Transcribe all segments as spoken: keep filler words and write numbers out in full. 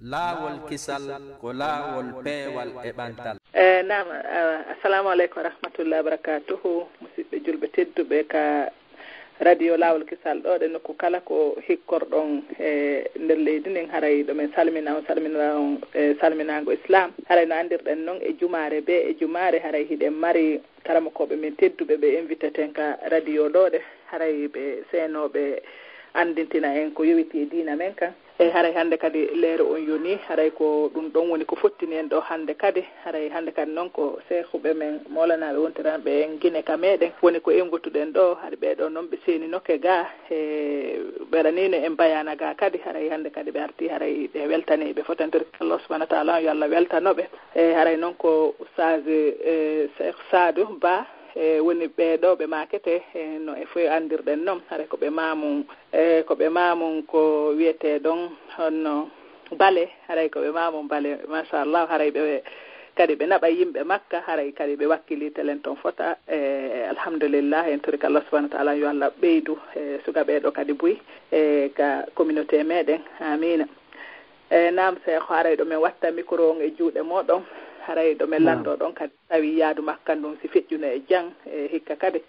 Laawol kisal ko laawol peewal e ɓantal. Eh, naam, ah, assalamu aleykum wa rahmatullahi wa barakatuhu. Musidɓe julɓe tedduɓe ka radio Laawol Kisal ɗo ɗe nokku kala ko hikkorɗon e nder leydi ndin, haray ɗo men salmina on, salmina on e salminaango Islam. Haray no anndirɗen non e jumaare be e jumaare, haray hiɗen mari karamokooɓe men tedduɓe ɓe inviteten ka radio ɗo ɗe, haray ɓe seenooɓe anndintina en ko yowiti e diina men kan. E haray hannde kadi leere on yoni, haray ko ɗum ɗon woni ko fottini en ɗo hannde kadi. Haray hannde kadi noon ko seehuɓe men, moolanaaɓe wontiranɓe en Gine ka meɗen, woni ko engotuɗen ɗo. Hari ɓee ɗo noon ɓe seeninoke ga, e ɓe waɗaniino en bayaana ga kadi. Haray hannde kadi ɓe arti, haray ɓe weltanii ɓe fotantori Allah subhanahu wa taala, yo Allah weltano ɓe. E haray noon ko Ustaaz, e, Seeku Saadu Ba, e woni ɓee ɗo ɓe maakete, e no e fof anndirɗen noon. Haray ko ɓe maamum, e ko ɓe maamum ko wiyetee ɗon honno Bale, haray ko ɓe maamum Bale, machallah, haray ɓe kadi ɓe naɓa yimɓe Makka, haray kadi ɓe wakkili telen ton fota. E alhamdulillah, en torike Allah subhanahu wa taala yo Allah ɓeydu, e suka ɓee ɗo kadi buy, e ka communauté meɗen. Amiina. E naam, Seeku, haray ɗo men watta micro on e juuɗe moɗon, haray ɗo men lanndo ɗon kadi tawi yaadu makka ndun si feƴƴuno e jang, e hikka kadi.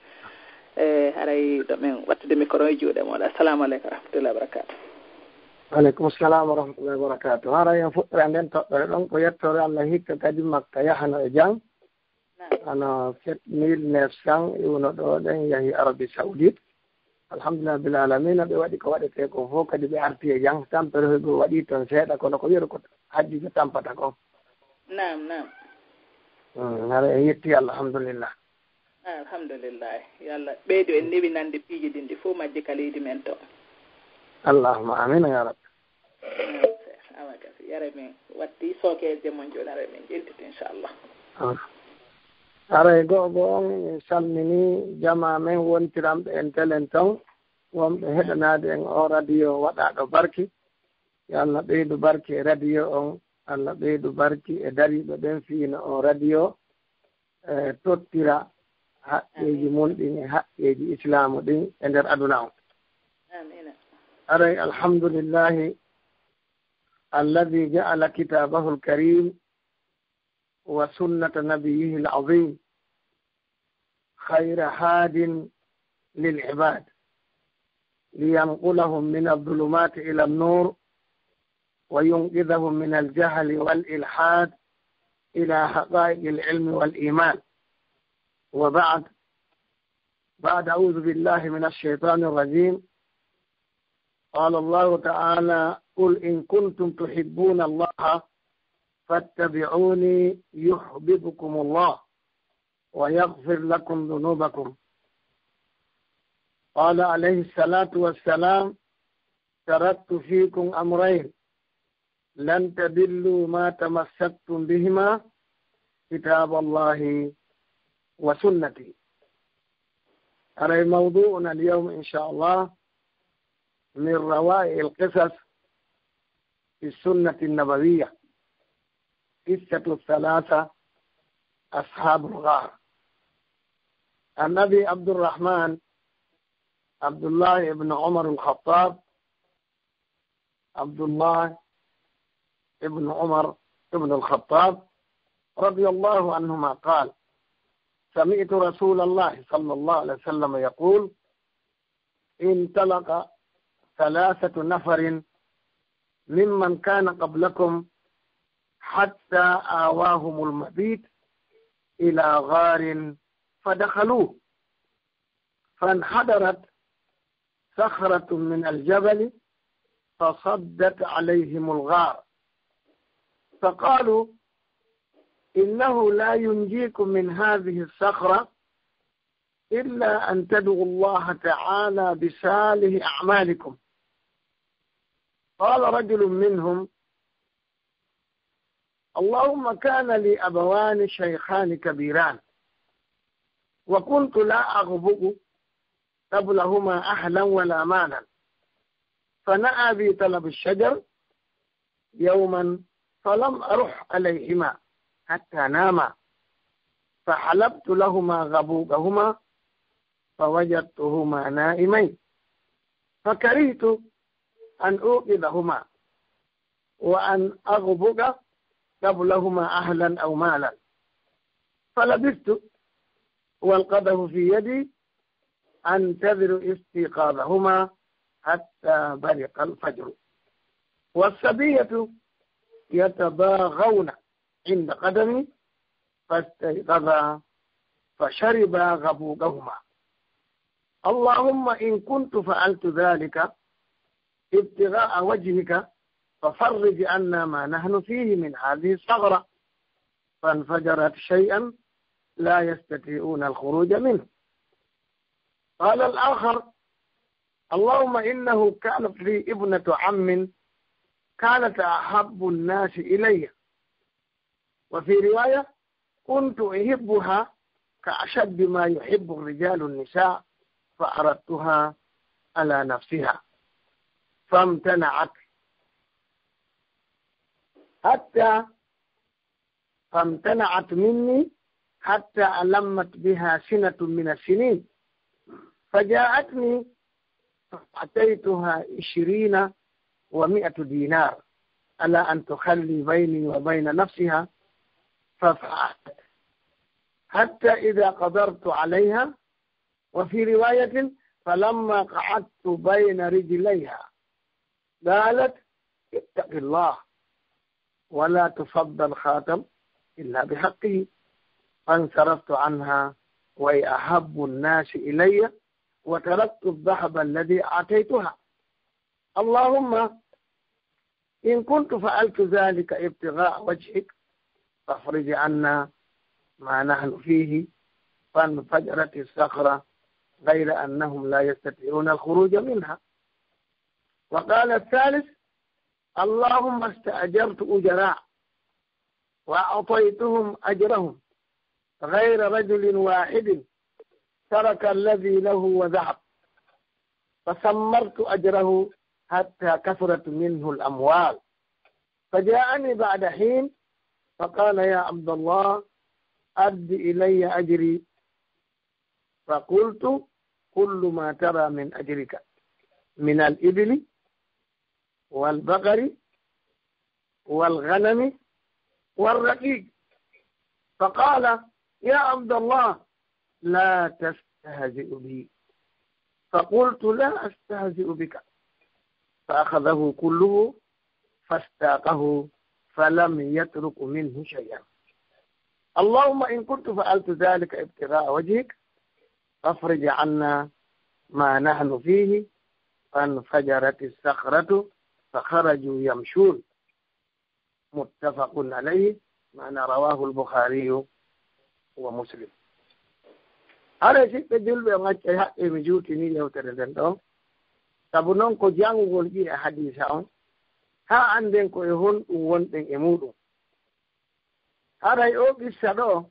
E haray ɗo men wattude micro on e juuɗe moɗon. Assalamu aleykum wa rahmatullahi wa barakatuh. Aleykum salam wa rahmatullahi wa barakatuh. Haray en fuɗɗira nden toɓɓere ɗon ko yettore Allah hikka kadi makka yahano e jang. Naam. Hano sept mille neuf cents iwno ɗo ɗen yahi Arabie Saoudite. Alhamdulillah bil alamina, ɓe waɗi ko waɗetee ko fof, kadi ɓe arti e jam. Tampere hoy ɓe waɗi toon seeɗa, kono ko yeru ko hajjude tampata ko. Naam, naam. Mm, hara en yetti Allah, alhamdulillah. Alhamdulillah. Yo Allah ɓeydu en newinande piiji ɗin ɗi fof majji ka leydi men to. Allahumma amina ya rabbi. Awa kasi, yare min watti sookeeje mon jooni, yare min ƴentiti, inchallah. Ah. Haray go'o go'o on, min salmini jamaa men wontiranɓe en telen ton, wonɓe heɗanaade en o radio waɗaaɗo barki. Yo Allah ɓeydu barki e radio on, Allah ɓeydu barki e dariiɓe ɓen fii no o radio e, tottira haqqeeji mun ɗin e haqqeeji Islaamu ɗin e nder aduna on. Amiina. Haray, alhamdulillahi, alladhi ja'ala kitabahul karim wa sunnata nabiyihil azim khayra hadin lil ibad, liyanqulahum min adh-dhulumati ila an-nur وينقذهم من الجهل والإلحاد إلى حقائق العلم والإيمان. وبعد، بعد أعوذ بالله من الشيطان الرجيم، قال الله تعالى: قل إن كنتم تحبون الله فاتبعوني يحببكم الله ويغفر لكم ذنوبكم. قال عليه الصلاة والسلام: تركت فيكم أمرين لن تضلوا ما تمسكتم بهما كتاب الله وسنتي. على موضوعنا اليوم إن شاء الله من روائع القصص في السنة النبوية، قصة الثلاثة أصحاب الغار. عن أبي عبد الرحمن عبد الله بن عمر الخطاب، عبد الله بن عمر بن الخطاب رضي الله عنهما قال: سمعت رسول الله صلى الله عليه وسلم يقول: انطلق ثلاثة نفر ممن كان قبلكم حتى آواهم المبيت إلى غار فدخلوه، فانحدرت صخرة من الجبل فصدت عليهم الغار، فقالوا: إنه لا ينجيكم من هذه الصخرة إلا أن تدعوا الله تعالى بصالح أعمالكم. قال رجل منهم: اللهم كان لي أبوان شيخان كبيران، وكنت لا أغبؤ قبلهما أهلا ولا مالا، فنأى بي طلب الشجر يوما فلم أرح عليهما حتى ناما، فحلبت لهما غبوقهما فوجدتهما نائمين، فكرهت أن أوقظهما، وأن أغبق قبلهما أهلا أو مالا. فلبثت والقدح في يدي أنتظر استيقاظهما حتى برق الفجر، والصبية يتضاغون عند قدمي، فاستيقظا فشربا غبوقهما. اللهم إن كنت فعلت ذلك ابتغاء وجهك ففرج عنا ما نحن فيه من هذه الصخرة. فانفجرت شيئا لا يستطيعون الخروج منه. قال الآخر: اللهم إنه كانت لي ابنة عم كانت أحب الناس إلي، وفي رواية: كنت أحبها كأشد ما يحب الرجال النساء، فعرضتها على نفسها فامتنعت حتى فامتنعت مني حتى ألمت بها سنة من السنين، فجاءتني فأعطيتها عشرين ومائة دينار على أن تخلي بيني وبين نفسها، ففعلت حتى إذا قدرت عليها، وفي رواية: فلما قعدت بين رجليها قالت: اتق الله ولا تفض الخاتم إلا بحقه. فانصرفت عنها وهي أحب الناس إلي، وتركت الذهب الذي أعطيتها. اللهم إن كنت فعلت ذلك ابتغاء وجهك فافرج عنا ما نحن فيه. فانفجرت الصخرة غير أنهم لا يستطيعون الخروج منها. وقال الثالث: اللهم استأجرت أجراء وأعطيتهم أجرهم غير رجل واحد ترك الذي له وذهب، فثمرت أجره حتى كثرت منه الأموال، فجاءني بعد حين فقال: يا عبد الله، أد إلي أجري. فقلت: كل ما ترى من أجرك من الإبل والبقر والغنم والرقيق. فقال: يا عبد الله، لا تستهزئ بي. فقلت: لا أستهزئ بك. فأخذه كله فاستاقه فلم يترك منه شيئا. اللهم إن كنت فعلت ذلك ابتغاء وجهك فافرج عنا ما نحن فيه. فانفجرت الصخرة فخرجوا يمشون. متفق عليه، معنى رواه البخاري ومسلم. Hare siɓɓe julɓe, on accay haqqe mi juutini yewtere nden ɗo, sabu non ko jangugol ƴi'e hadiisa on, haa annden ko e honɗum wonɗen e muuɗum. Haray oo qissa ɗo,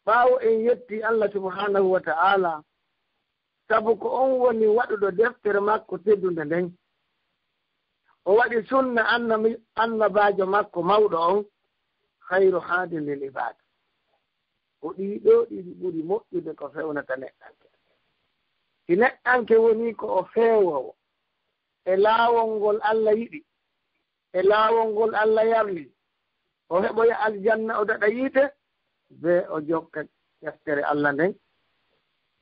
ɓaawo en yetti Allah subhanahu wa ta'ala, sabu ko on woni waɗuɗo deftere makko teddunde nden. O waɗi sunna annami-, annabaajo makko mawɗo on, khayru hadin lil ibad. Ko ɗii ɗoo ɗiɗi ɓuri moƴƴude ko fewnata neɗɗanke. Si neɗɗanke woni ko o feewoowo e laawol ngol Allah yiɗi, e laawol ngol Allah yarli, o heɓoya aljanna, o daɗa yiite, be o jokka deftere Allah nden,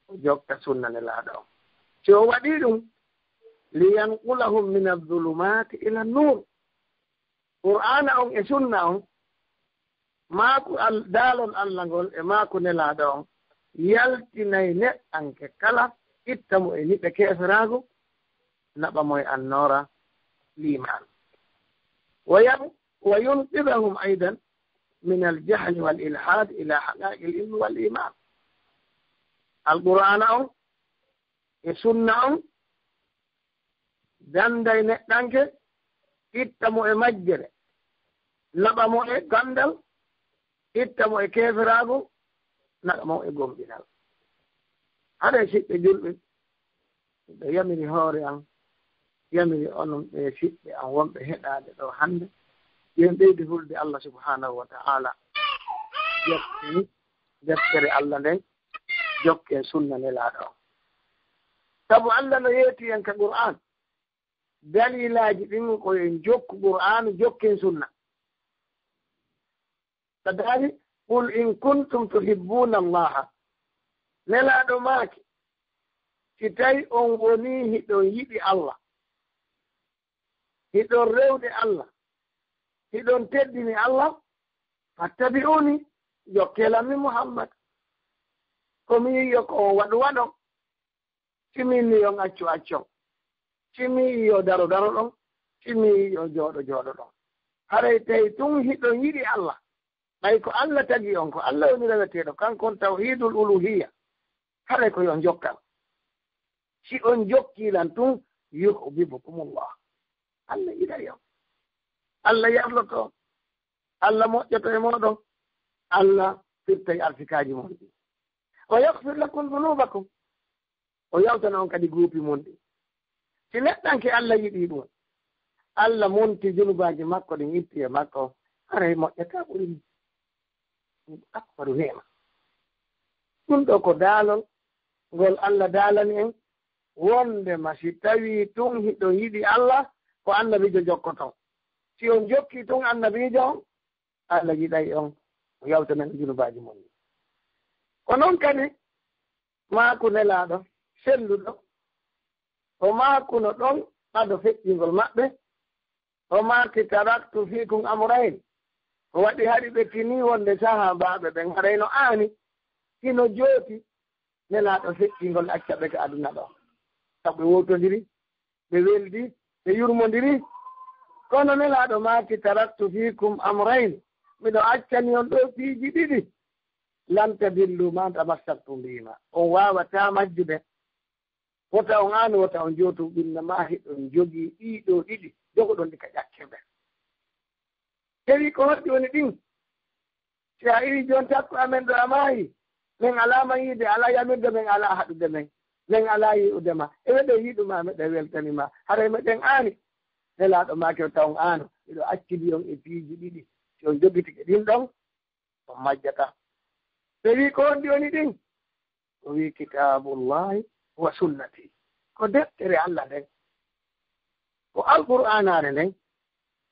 o jokka sunna Nelaaɗo on. Si o waɗii ɗum, liyanqulahum min adh-dhulumati ila an-nur. Qur'aana on e sunna on, maaku Al-, daalol Allah ngol e maaku Nelaaɗo on, yaltinay neɗɗanke kala, itta mo e niɓe keeferaagu, naɓa mo e annoora liimaan. Wa yab-, wa yunqidhahum aydan min al-jahli wal ilhad ila haqa'iqil ilmi wal iman. Alqur'aana on e sunna on danday neɗɗanke, itta mo e majjere, naɓa mo e ganndal, itta mo e keeferaagu, naɓa mo e gomɗinal. Haray siɓɓe julɓe, ɓe yamiri hoore an, yamiri onon ɓe siɓɓe an wonɓe heɗaade ɗo hannde, yo en ɓeydu hulde Allah subhanahu wa ta'ala. Jokken deftere Allah nden, jokken sunna Nelaaɗo on. Sabu Allah no yeeti en ka Qur'an, Dalilaaji ɗin ko en jokku Qur'aanu, jokken sunna. Ka daali, "Qul in kuntum tuhibbuna Allaha." Nelaaɗo maaki, "Si tawi on wonii hiɗon yiɗi Allah, hiɗon rewde Allah, hiɗon teddini Allah, fattabi'uni, jokkee lan min Muhammad. Ko mi yi'i on ko on waɗu, waɗon. Si mi inni on accu, accon. Si mi yi'i on daro, daroɗon. Si mi yi'i on jooɗo, jooɗoɗon." Haray tawi tun hiɗon yiɗi Allah. Ɓay ko Allah tagi on, ko Allah woni reweteeɗo, kanko on tawhiidul uluhiyya. Haray ko yo on jokkan. Si on jokkii lan tun, "yuhbibkumullah." Allah yiɗay on. Allah yarloto on. Allah moƴƴoto e mooɗon. Allah firtay arsikaaji mon ɗin. "Wa yaghfir lakum dhunubakum." O yawtana on kadi guupi mon ɗin. Si neɗɗanke Allah yiɗi ɗum, Allah monti junubaaji makko ɗin, itti e makko, haray moƴƴata ɓuri ɗum. Ɗum akbaru neema. Ɗum ɗo ko daalol ngol Allah daalani en, wondema si tawii tun hiɗon yiɗi Allah, ko annabiijo jokkoton. Si on jokkii tun annabiijo on, Allah yiɗay on, o yawtanan junubaaji mon. Ko non kadi maaku Nelaaɗo selluɗo, o maakuno ɗon ado feƴƴingol maɓɓe, o maaki, "Taraktu fiikum amrayn." Ko waɗi hari ɓe tinii wonde sahaabaaɓe ɓen haray no aani, hino jooti, Nelaaɗo feƴƴingol acca ɓe ka aduna ɗo. Sabu ɓe wowtondiri, ɓe weldi, ɓe yurmondiri. Kono Nelaaɗo maaki, "Taraktu fiikum amrayn." Miɗo accani on ɗo piiji ɗiɗi. "Lan tadillu ma tamassaktum bihima." On waawataa majjude. Wota on aanu, wota on jootu, ɓinna ma hiɗon jogii ɗii ɗoo ɗiɗi. Jogoɗon ɗi ka ƴakkirɗe. Tawi ko honɗi woni ɗin? Si a iwi jon takko amen ɗo a maayi, men alaa ma yiide, alaa yamirde men, alaa haɗude men, men alaa yi'ude ma. E meɗen yiɗu ma, meɗen weltani ma. Haray meɗen aani. Nelaaɗo maaki, "Wota on aanu. Miɗo accidi on e piiji ɗiɗi. Si on jogitike ɗin ɗon, on majjataa." Ɓe wi'i, "Ko honɗi woni ɗin?" O wi'i, "Kitaabullahi wa sunnati." Ko deftere Allah nden. Ko Alqur'aanaare nden.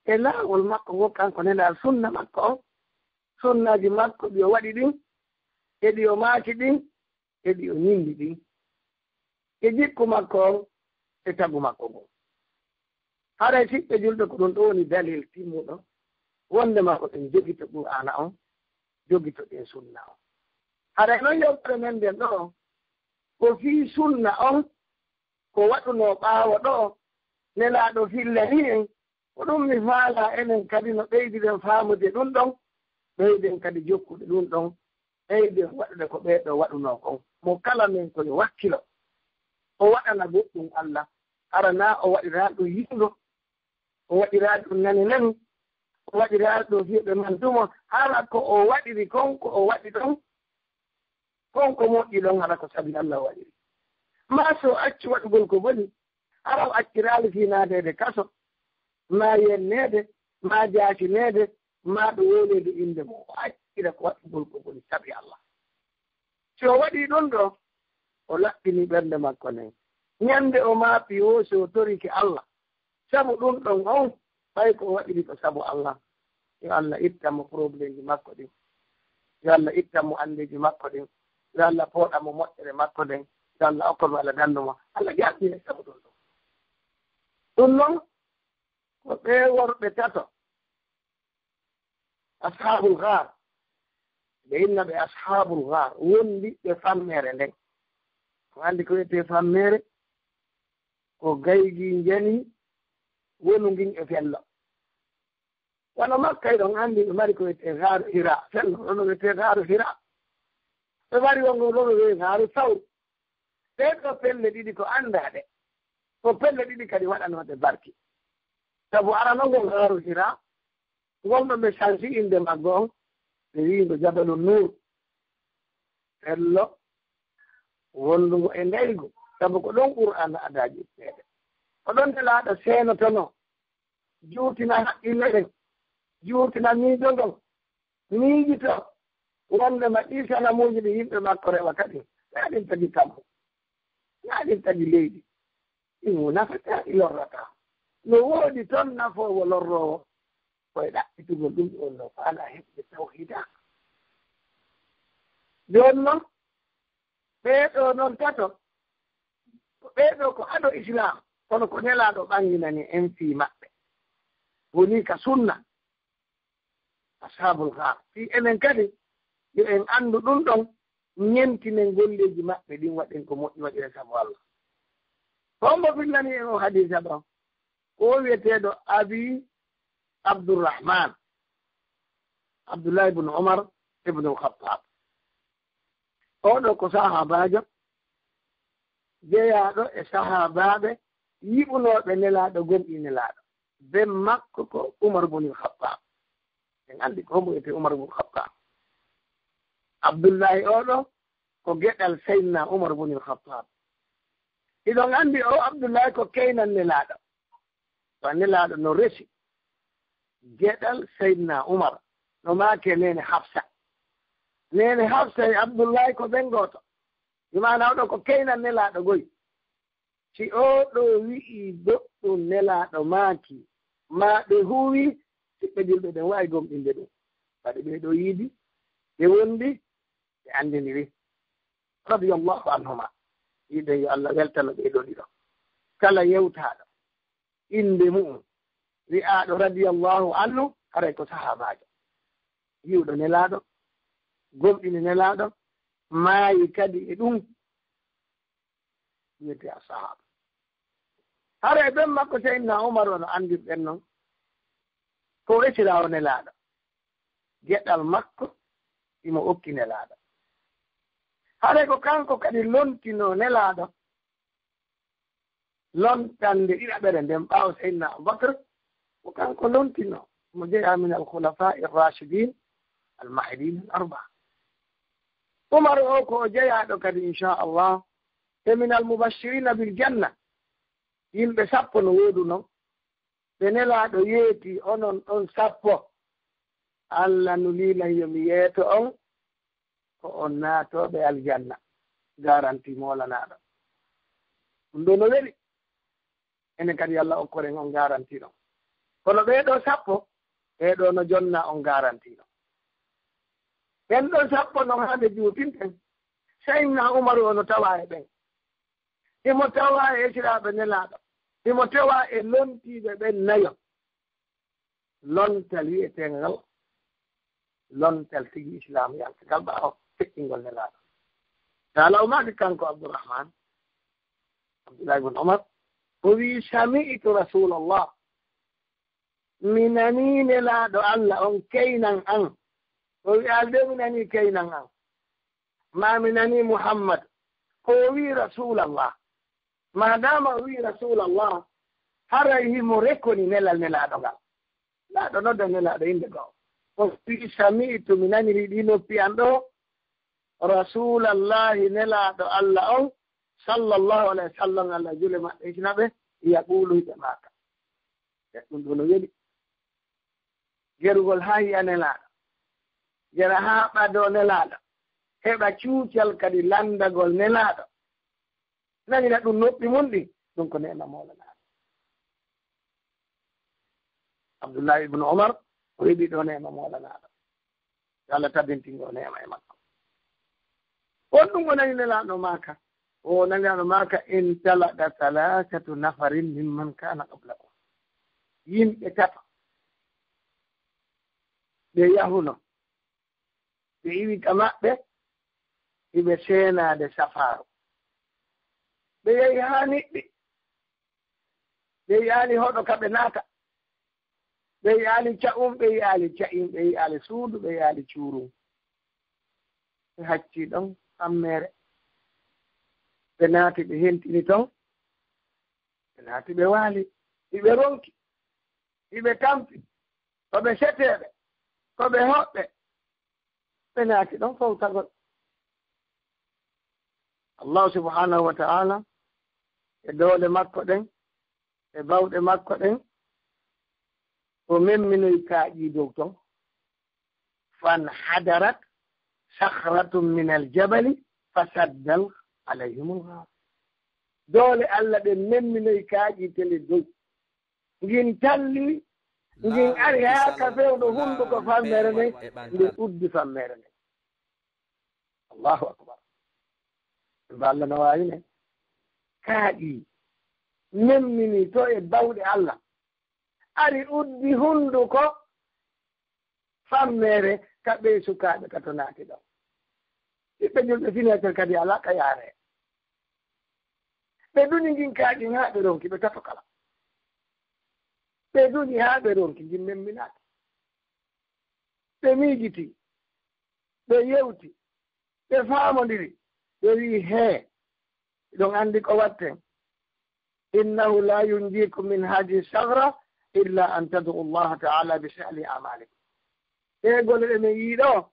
E laawol makko ngol kanko Nelaaɗo, sunna makko on. Sunnaaji makko ɗi o waɗi ɗin, e ɗi o maaki ɗin, e ɗi o ñinndi ɗin. E jikku makko on, e tagu makko ngun. Haray siɓɓe julɓe, ko ɗum ɗo woni dalil timmuɗo, wondema ko ɗen jogito Qur'aana on, jogito ɗen sunna on. Haray non yewtere men nden ɗo, ko fii sunna on, ko waɗunoo ɓaawo ɗo, Nelaaɗo fillanii en, ko ɗum mi faalaa enen kadi no ɓeydiɗen faamude ɗum ɗon, ɓeyden kadi jokkude ɗum ɗon, ɓeyden waɗude ko ɓee ɗoo waɗunoo kon. Mo kala men ko yo wakkilo, o waɗana goɗɗum Alla, hara naa o waɗiraa ɗum yiɗuɗo, o waɗiraa ɗum nani nani, o waɗiraa ɗum fii ɓe mantu mo, hara ko o waɗiri kon, ko o waɗi ɗon, kon ko moƴƴi ɗon, hara ko sabi Alla o waɗiri. Maa si o acci waɗugol ko boni, hara o acciraali fii naadeede kaso, maa yenneede, maa jaasineede, maa ɓe wowleede innde mum, o accira ko waɗugol ko boni sabi Alla. Si o waɗii ɗum ɗoo, o laɓɓinii ɓernde makko nden. Ñande o maaɓi woo, si o torike Alla sabu ɗum ɗon on, ɓay ko o waɗiri ko sabu Alla, yo Alla ittan mo problèmeji makko ɗin. Yo Alla ittan mo andeeji makko ɗin. Yo Alla fooɗa mo moƴƴere makko nden. Yo Alla okkan mo Alla dandu mo. Alla jaɓɓine sabu ɗum ɗon. Ɗum non ko ɓee worɓe tato, Ashaabul Gaar. Ɓe inna ɓe Ashaabul Gaar, wondiɓɓe fammeere nden. Ko anndi ko wiyetee fammeere, ko gaygi njani wonu ngin e fello. Wano Makka, eɗon anndi ɓe mari ko wiyetee Gaaru Hira, fello ɗon no wiyetee Gaaru Hira. Ɓe mari wongo ɗon no wiyetee Gaaru Sawr. Ɗee ɗoo pelle ɗiɗi ko anndaaɗe. Ko pelle ɗiɗi kadi waɗanooɗe barki. Sabu arano ngon Gaaru Hira, ngon ɗo ɓe sansi innde maggo on, ɓe wi'i ngo Jabalu Nuur. Fello wondungo e ndaygu, sabu ko ɗon Qur'aana adaaji itteede. Ko ɗon Nelaaɗo seenotonoo, juutina haqqille ɗen, juutina miijo ngon, miijito wondema ɗii sanamuuji ɗi yimɓe makko rewata ɗin, naa ɗin tagi kammu, naa ɗin tagi leydi, ɗin nafataa, ɗi lorrataa. No woodi toon nafoowo lorroowo, ko e ɗaɓɓitugol ɗum ɗoon no faala heɓde tawhiida. Jooni noon, ɓee ɗoo noon tato, ko ɓee ɗoo ko ado Islaam, kono ko Nelaaɗo ɓanginani en fii maɓɓe. Woni ka sunna. Ashaabul Ghaar. Fii enen kadi, yo en anndu ɗum ɗon, ñentinen golleeji maɓɓe ɗin, waɗen ko moƴƴi, waɗiren sabu Allah. Ko hombo fillani en o hadiisa ɗon? Ko o wi'eteeɗo Abi Abdurrahman, Abdullah ibn Umar ibn al-Khattab. Oo ɗoo ko sahaabaajo jeyaaɗo e sahaabaaɓe yiɓunooɓe Nelaaɗo, gomɗii Nelaaɗo. Ben makko ko Umar ibn al-Khattab. En anndi ko hombo wi'etee Umar ibn al-Khattab. Abdullahi oo ɗoo ko geɗal Seydina Umar ibn al-Khattab. Hiɗon anndi oo Abdullahi ko keynan Nelaaɗo. Wa Nelaaɗo no resi geɗal Seydina Umar, no maake neene Hafsa. Neene Hafsa e Abdullahi ko ɓen gooto. Bi maana oo ɗoo ko keynan Nelaaɗo goy. Si oo ɗoo wi'ii goɗɗum Nelaaɗo maaki, maa ɓe huuwi, siɓɓe julɓe ɓen waawi gomɗinde ɗum. Waɗi ɓee ɗoo yiidi, ɓe wondi, ɓe anndindiri. Radiyallahu anhuma. Yiɗen yo Allah weltano ɓee ɗoo ɗiɗo. Kala yewtaaɗo innde mu'um wi'aaɗo radiyallahu anhu, haray ko sahaabaajo. Yi'uɗo Nelaaɗo, gomɗini Nelaaɗo, maayi kadi e ɗum, wi'etee as-sahaaba. Haray ben makko Seydina Umar, wano anndirɗen non, ko o esiraawo Nelaaɗo. Geɗal makko, himo okki Nelaaɗo. Haray ko kanko kadi lontinoo Nelaaɗo lontannde ɗiɗaɓere nden ɓaawo Seydina Abubakar, ko kanko lontinoo, mo jeyaa min al-khulafaa'i ar-raashidiin al-mahdiin al-arba'a. Umar o ko o jeyaaɗo kadi, inchallah, e min al-mubashshiriina bil janna. Yimɓe sappo no woodunoo, ɓe Nelaaɗo yeeti, onon ɗon sappo, Allah nuliilan yo mi yeeto on, ko on naatooɓe aljanna, garanti moolanaaɗo. Ɗum ɗoo no weli. Enen kadi, yo Allah okkoren on garanti ɗon. Kono ɓee ɗoo sappo, ɓee ɗoo no jonna on garanti ɗon. Ɓen ɗoo sappo non, haa nde juutinten, Seydina Umaru o no tawaa e ɓen. Himo tawaa e esiraaɓe Nelaaɗo. Himo tawaa e lontiiɓe ɓen nayo. Lontal wi'eteengal, lontal tigi islaamuyanke ngal ɓaawo feƴƴingol Nelaaɗo. Taala o maaki kanko Abdurrahman, Abdullah ibn Umar, o wi'i, "Sami'tu Rasulallah." Mi nanii Nelaaɗo Allah on keynan an. O wi'aali de mi nanii keynan an. Maa mi nanii Muhammad. Ko o wi'i Rasulallah. Maadaama o wi'i Rasulallah, haray himo rekoni nelal Nelaaɗo ngal. Nelaaɗo nodda Nelaaɗo innde goo. O wi'i, "Sami'tu, mi nanirii ɗii noppi an ɗoo, Rasulallahi, Nelaaɗo Allah on, sallallahu alayhi wa sallam, Allah juule maɓɓe hisina ɓe, yaqulu, hiɓe maaka." E ɗum ɗoo no weli. Gerugol haa yi'a Nelaaɗo. Gera haa ɓadoo Nelaaɗo. Heɓa cuucal kadi lanndagol Nelaaɗo. Nanina ɗum noppi mun ɗin, ɗum ko neema moolanaaɗo. Abdullahi ibnu Umar, o heɓi ɗo neema moolanaaɗo. Yo Allah tabintin o neema e makko. On ɗum o nani Nelaaɗo maaka. O nani Nelaaɗo maaka, "Intalaqa salasatu nafarin mimman kana qablakum." Yimɓe tato ɓe yahuno. Ɓe iwi ka maɓɓe, iɓe seenaade safaaru. Ɓe yehi haa niɓɓi. Ɓe yi'aali hoɗo ka ɓe naata. Ɓe yi'aali ca'um, ɓe yi'aali ca'im, ɓe yi'aali suudu, ɓe yi'aali cuurum. Ɓe haccii ɗon hammeere. Ɓe naati, ɓe hentini ton. Ɓe naati, ɓe waali. Iɓe ronki. Iɓe tampi. Ko ɓe seteeɓe. Ko ɓe hoɓɓe. Ɓe naati ɗon fowtagol. Allahu subhanahu wa ta'ala e doole makko ɗen, e bawɗe makko ɗen, o memminoy kaaƴi dow ton. "Fanhadarat sakhratun min al-jabali fasaddat alayhim al-ghar." Doole Allah ɗen memminoy kaaƴi tele dow. Ngin talli, ngin ari haa ka fewndo hunnduko fammere nden, nde uddi fammere nden. Allahu akbar. Ba Allah no waawi ne. Kaaƴi, memmini to e bawɗe Allah. Ari uddi hunnduko fammere ka ɓee sukaaɓe ka to naati ɗon. Ɓiɓɓe julɓe, fenêtre kadi alaa ka yaaree. Ɓe duni ngin kaaƴi haa ɓe ronki, ɓe tato kala. Ɓe duni haa ɓe ronki, ngin memminaaki. Ɓe miijiti, ɓe yewti, ɓe faamondiri, ɓe wi'i, "Hee, hiɗon anndi ko watten? Innahu la yunjikum min hadhihi saghra illa an tad'u Allah ta'ala bi sa'li a'malikum." Ɗee gole ɗe min yi'i ɗoo,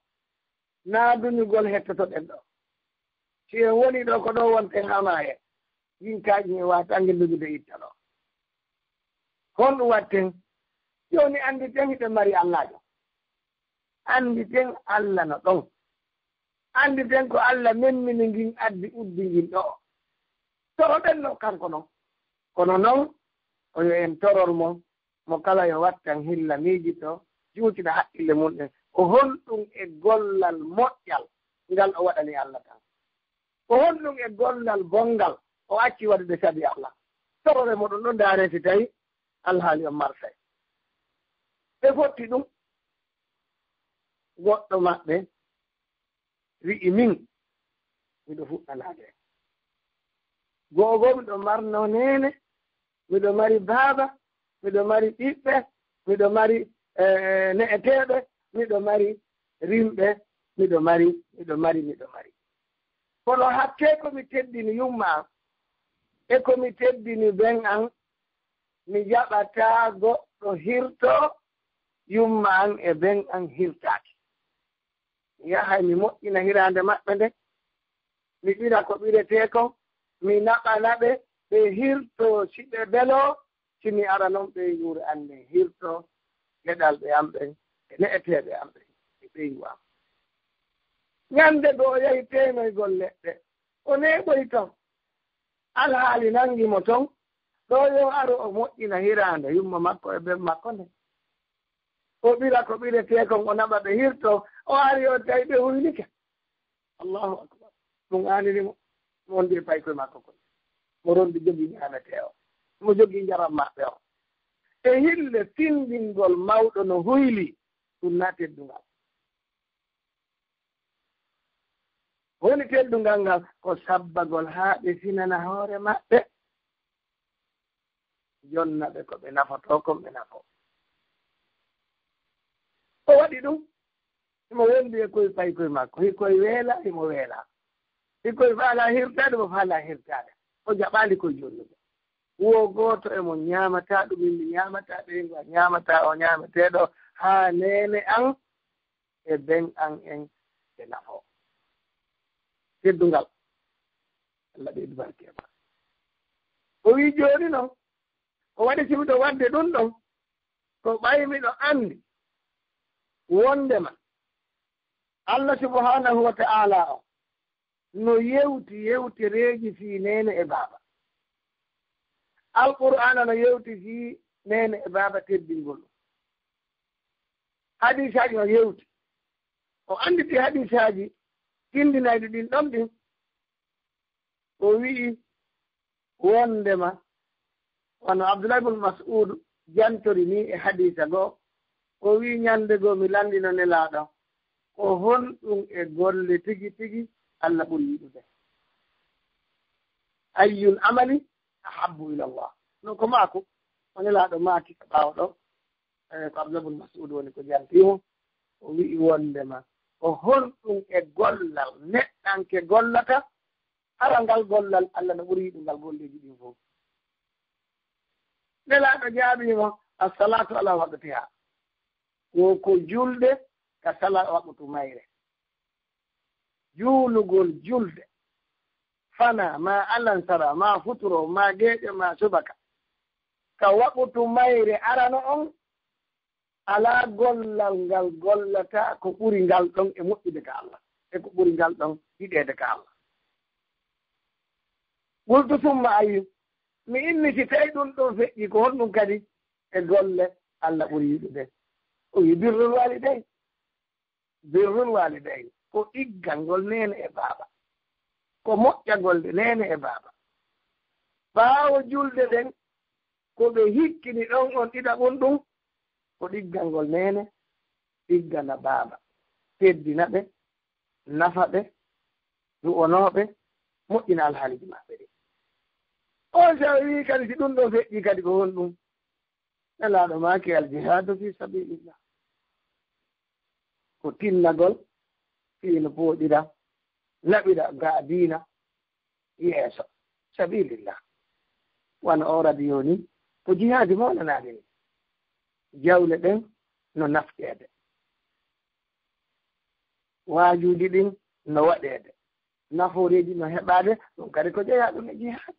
naa duñugol hettotoɗen ɗoo. Si en woni ɗoo, ko ɗoo wonten haa maayen. Ngin kaaƴi en waata ngel luñude itta ɗoo. Honɗum watten? Jooni annditen hiɗen mari Allaajo. Annditen Alla no ɗon. Annditen ko Alla memmini ngin addi uddi ngin ɗoo. Toroɗen no kanko non. Kono non, o yo en toror mo, mo kala yo wattan hilla miijito, juutina hakkille mum en. Ko honɗum e gollal moƴƴal ngal o waɗani Alla tan? Ko honɗum e gollal bonngal o acci waɗude sabi Alla? Torore moɗon ɗon ndaaren si tawi alhaali on marsay. Ɓe fotti ɗum. Goɗɗo maɓɓe wi'i, "Min, miɗo fuɗɗanaade." Go'o goo, miɗo marno neene, miɗo mari baaba, miɗo mari ɓiɓɓe, miɗo mari, eh, ne'eteeɓe, miɗo mari rimɓe, miɗo mari, miɗo mari, miɗo mari. Kono hakkee ko mi teddini yumma am, e ko mi teddini ben am, mi jaɓataa goɗɗo hirto yumma am e ben am hirtaaki. Mi yahay mi moƴƴina hiraande maɓɓe nde, mi ɓira ko ɓiretee kon, mi naɓana ɓe, ɓe hirtoo si ɓe beloo, si mi ara non ɓeynguure an nden hirtoo geɗalɓe am ɓen, e ne'eteeɓe am ɓen, e ɓeyngu am. Ñande goo o yahi teenoygol leɗɗe, o neeɓoyi ton. Alhaali nangi mo ton, ɗoo yo aro o moƴƴina hiraande yumma makko e ben makko nden. O ɓira ko ɓiretee kon, o naɓa ɓe hirtoo, o ari o tawi ɓe huynike. Allahu akbar. Ɗum aanini mo. Mo wondi e paykoy makko kon. Mo rondi jogii ñaametee o. Mo jogii njaram maɓɓe o. E hille findingol mawɗo no huyli, ɗum naa teddungal. Woni teddungal ngal ko sabbagol haa ɓe finana hoore maɓɓe. Jonna ɓe ko ɓe nafotoo kon ɓe nafoo. O waɗi ɗum, himo wondi e koy paykoy makko, hikoy weela, himo weela. Hikoy faalaa hirtaade, mo faalaa hirtaade. O jaɓaali koy jonnude. Wo gooto e mon ñaamataa ɗum, min mi ñaamataa, ɓeyngu an ñaamataa, o ñaameteeɗo, haa neene an e ben an en ɓe nafoo. Teddungal. Allah ɓeydu barke e ma. O wi'i jooni non, ko waɗi si miɗo waɗde ɗum ɗon, ko ɓay miɗo anndi wondema Allah subhanahu wa ta'ala o no yewti yewtereeji fii neene e baaba. Alqur'aana no yewti fii neene e baaba teddingol ɗum. Hadiisaaji no yewti. O annditi hadiisaaji tindinayɗi ɗin ɗon ɗin. O wi'i wondema, wano Abdullahi ibn Mas'ud jantori ni e hadiisa goo, o wi'i, ñande goo mi lanndino Nelaaɗo, ko honɗum e golle tigi tigi Allah ɓuri yiɗude? Ayyul amali ahabbu ila Allah? Non ko maaku, o Nelaaɗo maaki ka ɓaawo ɗo, eh, ko Abdullahi ibn Mas'ud woni ko janti mo, o wi'i wondema, ko honɗum e gollal neɗɗanke gollata, hara ngal gollal Allah no ɓuri yiɗungal golleeji ɗin fow? Nelaaɗo jaabii mo, "As-salaatu ala waqtiha." Wo ko julde ka sala waqtu mayre. Juulugol julde, fana, ma alansara, ma futuro, ma geeƴo, ma subaka, ka waqtu mayre arano on, alaa gollal ngal gollata ko ɓuri ngal ɗon e moƴƴude ka Allah, e ko ɓuri ngal ɗon yiɗeede ka Allah. Qultu, summa ayyu? Mi inni, si tawi ɗum ɗon feƴƴi, ko honɗum kadi? e golle, Allah ɓuri yiɗude. O wi birrul walidayn. Birrul walidayn ko ɗiggangol neene e baaba. Ko moƴƴagol nde neene e baaba. Ɓaawo julde nden, ko ɓe hikkini ɗon on ɗiɗaɓun ɗum, ko ɗiggangol neene, ɗiggana baaba, teddina ɓe, nafa ɓe, du'onoo ɓe, moƴƴina alhaaliji maɓɓe ɗin. On si a wi'i kadi si ɗum ɗon feƴƴi kadi ko honɗum? Nelaaɗo maaki, "Al jihaadu fi sabilillah." Ko tinnagol fii no pooɗira, naɓira ga diina yeeso. Sabilillah. Wano o radio ni, ko jihaadi mawnanaaɗi ni. Jawle ɗen no nafteede. Waajuuji ɗin no waɗeede. Nafooreeji no heɓaade, ɗum kadi ko jeyaa ɗum e jihaad.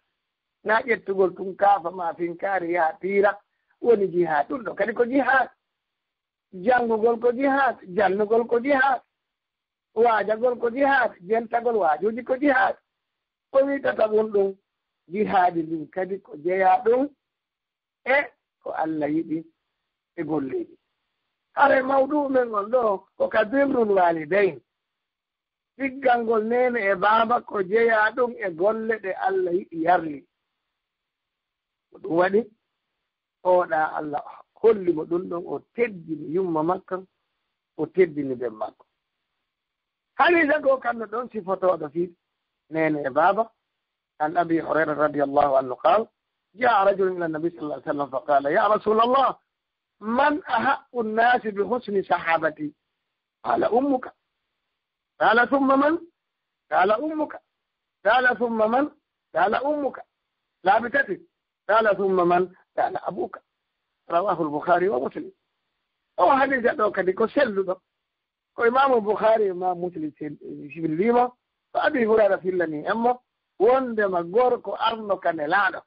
Na ƴettugol tun kaafa ma finkaari yaha piira woni jihaad. Ɗum ɗo kadi ko jihaad. Janngugol ko jihaad, jannugol ko jihaad. Waajagol ko jihaad, jentagol waajuuji ko jihaad. Ko wi'tata ɗum ɗum, jihaadi ndin kadi ko jeyaa ɗum e ko Allah yiɗi e golleeji. Haray mawduu men on ɗo ko ka birrul waalidayn. Ɗiggangol neene e baaba ko jeyaa ɗum e golle ɗe Allah yiɗi yarli. Ko ɗum waɗi, oɗa Allah holli mo ɗum ɗon, o teddini yumma makko, o teddini ben makko. Hadiisa goo kan no ɗon sifotooɗo fii neene e baaba. عن أبي هريرة رضي الله عنه قال: جاء رجل إلى النبي صلى الله عليه وسلم فقال: يا رسول الله، من أحق الناس بحسن صحابتي؟ قال: أمك. قال: ثم من؟ قال: أمك. قال: ثم من؟ قال: أمك. لا بتتي. قال: ثم من؟ قال: أبوك. رواه البخاري ومسلم. O hadiisa ɗo kadi ko selluɗo. Ko Imaamu Bukhari e Imaamu Muslim sel-, sifilliima, ko Abi Hurayra fillani en mo, wondema gorko arno ka Nelaaɗo.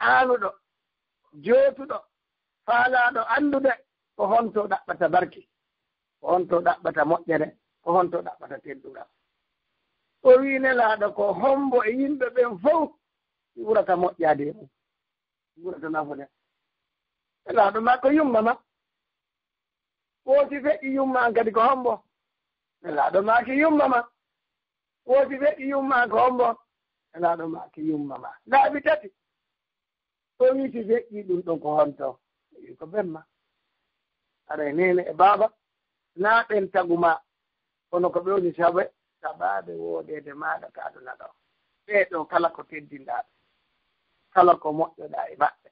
Aanuɗo, jootuɗo, faalaaɗo anndude ko honto ɗaɓɓata barki, ko honto ɗaɓɓata moƴƴere, ko honto ɗaɓɓata teddungal. O wi'i Nelaaɗo ko hombo e yimɓe ɓen fow ɓurata moƴƴaade e mum, ɓurata nafude. Nelaaɗo ma ko yumma ma. Wooti feƴƴi yumma an kadi ko hombo? Nelaaɗo maaki yumma ma. Wooti feƴƴi yumma an ko hombo? Nelaaɗo maaki yumma ma. Laabi tati. O wi'i si feƴƴi ɗum ɗon ko honto? O wi'i ko ben ma. Aray neene e baaba, na ɓen tagu ma, kono ko ɓe woni sabe-, sabaabe woodeede maaɗa ka aduna ɗo. Ɓee ɗoo kala ko teddinɗaa ɓe, kala ko moƴƴoɗaa e maɓɓe,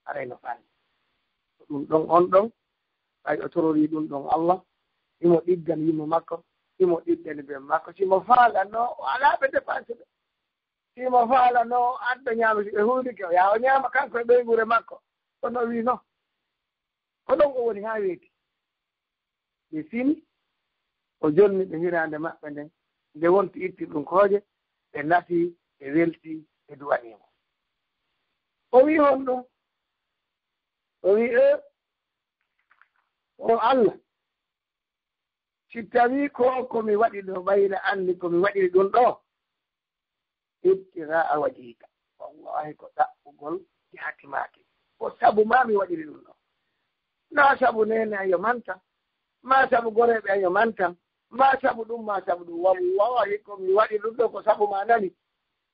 aray no fanni. Ko ɗum ɗon on ɗon, ɓay o tororii ɗum ɗon Allah, himo ɗiggani yumma makko, himo ɗiggani ben makko. Si mo faalano, o alaa ɓe dépense ɓe. Si mo faalano, o adda ñaama, si ɓe huurike, o yaha o ñaama kanko e ɓeynguure makko. Kono o wi'i no, ko ɗon o woni haa weeti. Ɓe fini, o jonni ɓe hiraande maɓɓe nden. Nde wonti itti ɗum kooƴe, ɓe nafi, ɓe welti, ɓe du'anii mo. O wi'i honɗum? O wi'i, "Ee, o Allah, si tawii ko ko mi waɗi ɗo ɓayra anndi ko mi waɗiri ɗum ɗo, ibtigaa wajhika, wallahi ko ɗaɓɓugol jaati maa ki. Ko sabu maa mi waɗiri ɗum ɗo. Naa sabu neene an yo mantan, maa sabu goreeɓe an yo mantan, maa sabu ɗum, maa sabu ɗum. Wallahi ko mi waɗi ɗum ɗo ko sabu maa nani.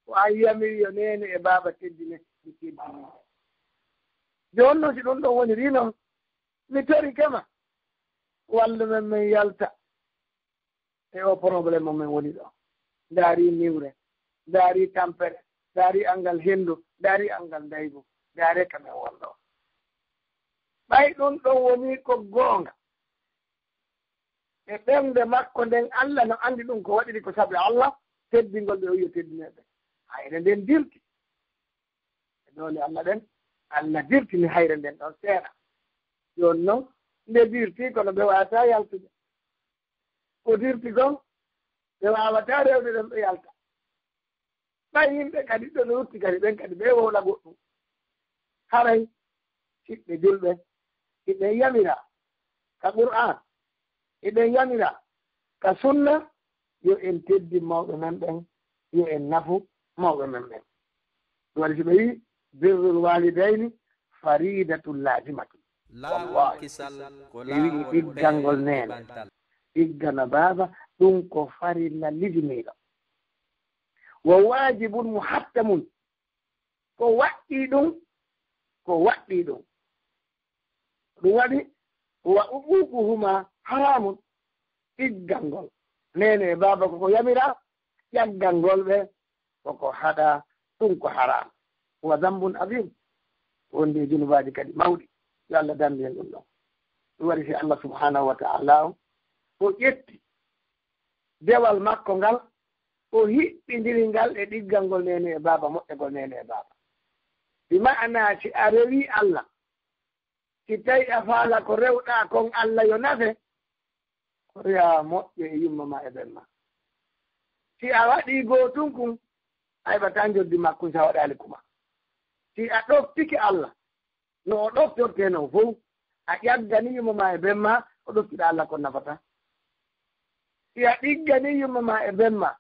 Ko an yamiri yo neene e baaba teddine, mi teddini. Jooni non si ɗum ɗon woniri non, mi torike ma, wallu men men yalta e o problème mo men woni ɗo. Ndaari niwre, ndaari tampere, ndaari angal henndu, ndaari angal ndaygu, ndaari ka men wonno." Ɓay ɗum ɗon woni ko goonga, e ɓernde makko nden, Allah no anndi ɗum ko waɗiri ko sabu Allah, teddingol ɓe o wi'i yo teddine ɓe. Hayre nden dirti. E doole Allah ɗen, Allah dirtini hayre nden ɗon seeɗa. Jooni non, nde dirti, kono ɓe waawataa yaltude. Ko dirti kon, ɓe waawataa rewde ɗon ɓe yalta. Ɓay yimɓe kadi ɗon rutti kadi, ɓen kadi ɓe wowla goɗɗum. Haray, siɓɓe julɓe, hiɓe yamira ka Qur'aan, hiɓe yamira ka sunna, yo en teddin mawɓe men ɓen, yo en nafu mawɓe men ɓen. Ɗum waɗi si ɓe wi'i, "Birrul waalidayni faridatun lazimatun. Wallahi, kisal ko mi wi'i laawol ɗiggangol neene, ɗiggana baaba, ɗum ko farilla lizimiiɗo. Wa waajibun muhattamun, ko waɗɗii ɗum, ko waɗɗii ɗum. Ɗum waɗi, wa uququhuma haramun, ɗiggangol neene e baaba koko yamiraa, ƴaggangol ɓe koko haɗaa, ɗum ko haraam. Wa dambun azim, wondi e junubaaji kadi mawɗi, yo Allah dambi en ɗum ɗon. Ɗum waɗi si Allah subhanahu wa ta'ala o, o ƴetti dewal makko ngal, o hiɓɓindiri ngal e ɗiggangol neene e baaba, moƴƴagol neene e baaba. Bi ma'ana, si a rewii Allah, si tawi a faala ko rewɗaa kon Allah yo nafe, ko yo a moƴƴo e yumma ma e ben ma. Si a waɗii gootun kun, a heɓataa njoddi makkun si a waɗaali kuma. Si a ɗoftike Allah, no o ɗoftortee non fow, a ƴagganii yumma ma e ben ma, ko ɗoftuɗaa Allah kon nafataa. Si a ɗigganii yumma ma e ben ma,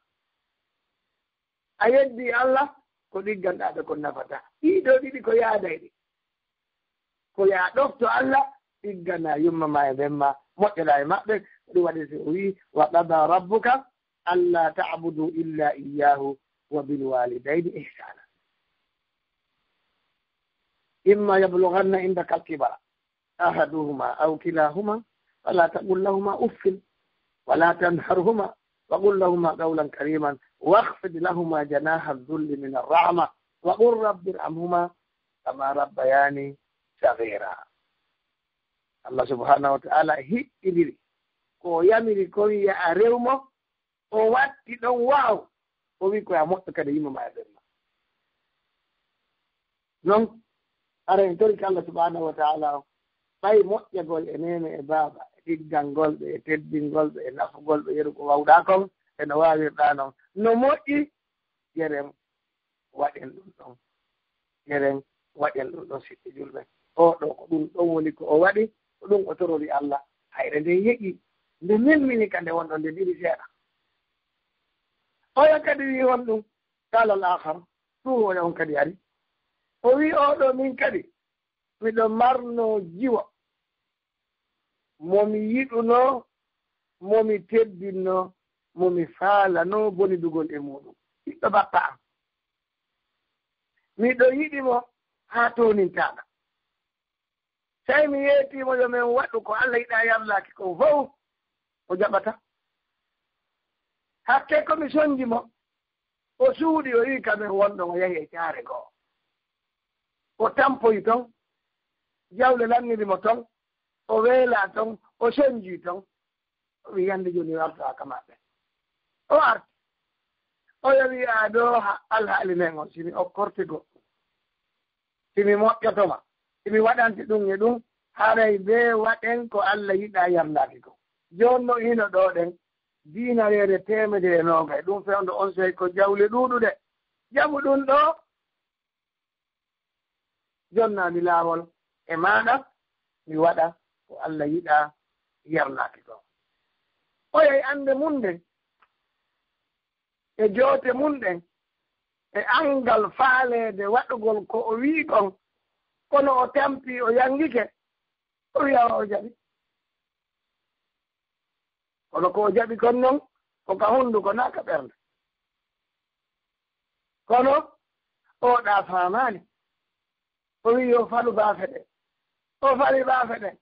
a yeddii Allah, ko ɗigganɗaa ɓe kon nafataa. Ɗii ɗoo ɗiɗi ko yaadayɗi. Ko yo a ɗofto Allah, ɗigganaa yumma ma e ben ma, moƴƴoɗaa e maɓɓe. Ko ɗum waɗi si o wi'i, "Wa qada rabbuka alla ta'budu illa iyyahu wa bil walidayni ihsana." Imma yablughanna indaka al-kibara ahaduhuma aw kilahuma fala taqul lahuma uffin wala tanharhuma wa qul lahuma qawlan kariman wakhfid lahuma janaha adh-dhulli min ar-rahma wa qul rabbi irhamhuma kama rabbayani saghira. Allah subhanahu wa ta'ala hiɓɓindiri ko o yamiri kon, yo a rew mo, o watti ɗon waaw, o wi ko yo a moƴƴo kadi yumma ma e ben ma. Non, ara en torike Allah subhanahu wa ta'ala o, ɓay moƴƴagol e neene e baaba, e ɗiggangol ɓe, e teddingol ɓe, e nafugol ɓe, yeru ko wawɗaa kon, e no waawirɗaa non. No moƴƴi, yeren waɗen ɗum ɗon. Yeren waɗen ɗum ɗon, siɓɓe julɓe. O ɗo ko ɗum ɗon woni ko o waɗi, ko ɗum o torori Allah. Hayre nde yeƴi, nde milmini ka nde wonɗon, nde diri seeɗa. Oya kadi wi honɗum? Qala al-akhar, ɗum oya on kadi ari. O wi o ɗo min kadi, miɗo marno jiwo, mo mi yiɗuno, mo mi teddinno, mo mi faalano bonidugol e muɗum. Ɓiɗɗo bappa am. Miɗo yiɗi mo haa toonintaaka. Sey mi yeetii mo yo min waɗu ko Allah yiɗaa yarlaaki kon fow, o jaɓataa. Hakke ko mi sonji mo, o suuɗi, o iwi ka min wonɗon, o yahi e caare goo. O tampoyi ton, jawle lanniri mo ton, o weelaa ton, o sonji ton. O wi, "Yande jooni mi wartoraa ka maɓɓe." O arti. O yawi a ɗo ha-, alhaali men on, si mi okkorte goɗɗum, si mi moƴƴoto ma, si mi waɗante ɗum e ɗum, haray bee waɗen ko Allah yiɗaa yarlaaki kon. Jooni no ino ɗo ɗen, diinareere teemedere e noogay, ɗum fewndo on sey ko jawle ɗuuɗuɗe. Jaɓu ɗum ɗo, jonnaami laawol e maaɗa, mi waɗa ko Allah yiɗaa yarlaaki kon. Oya e annde mum nden, e joote mum ɗen, e anngal faaleede waɗugol ko o wi'i kon, kono o tampi, o yanngike, o wi'a o jaɓi. Kono ko o jaɓi kon non, ko ka hunnduko naa ka ɓernde. Kono o ɗa faamaali. O wi'i yo falu baafe ɗen. O fali baafe ɗen.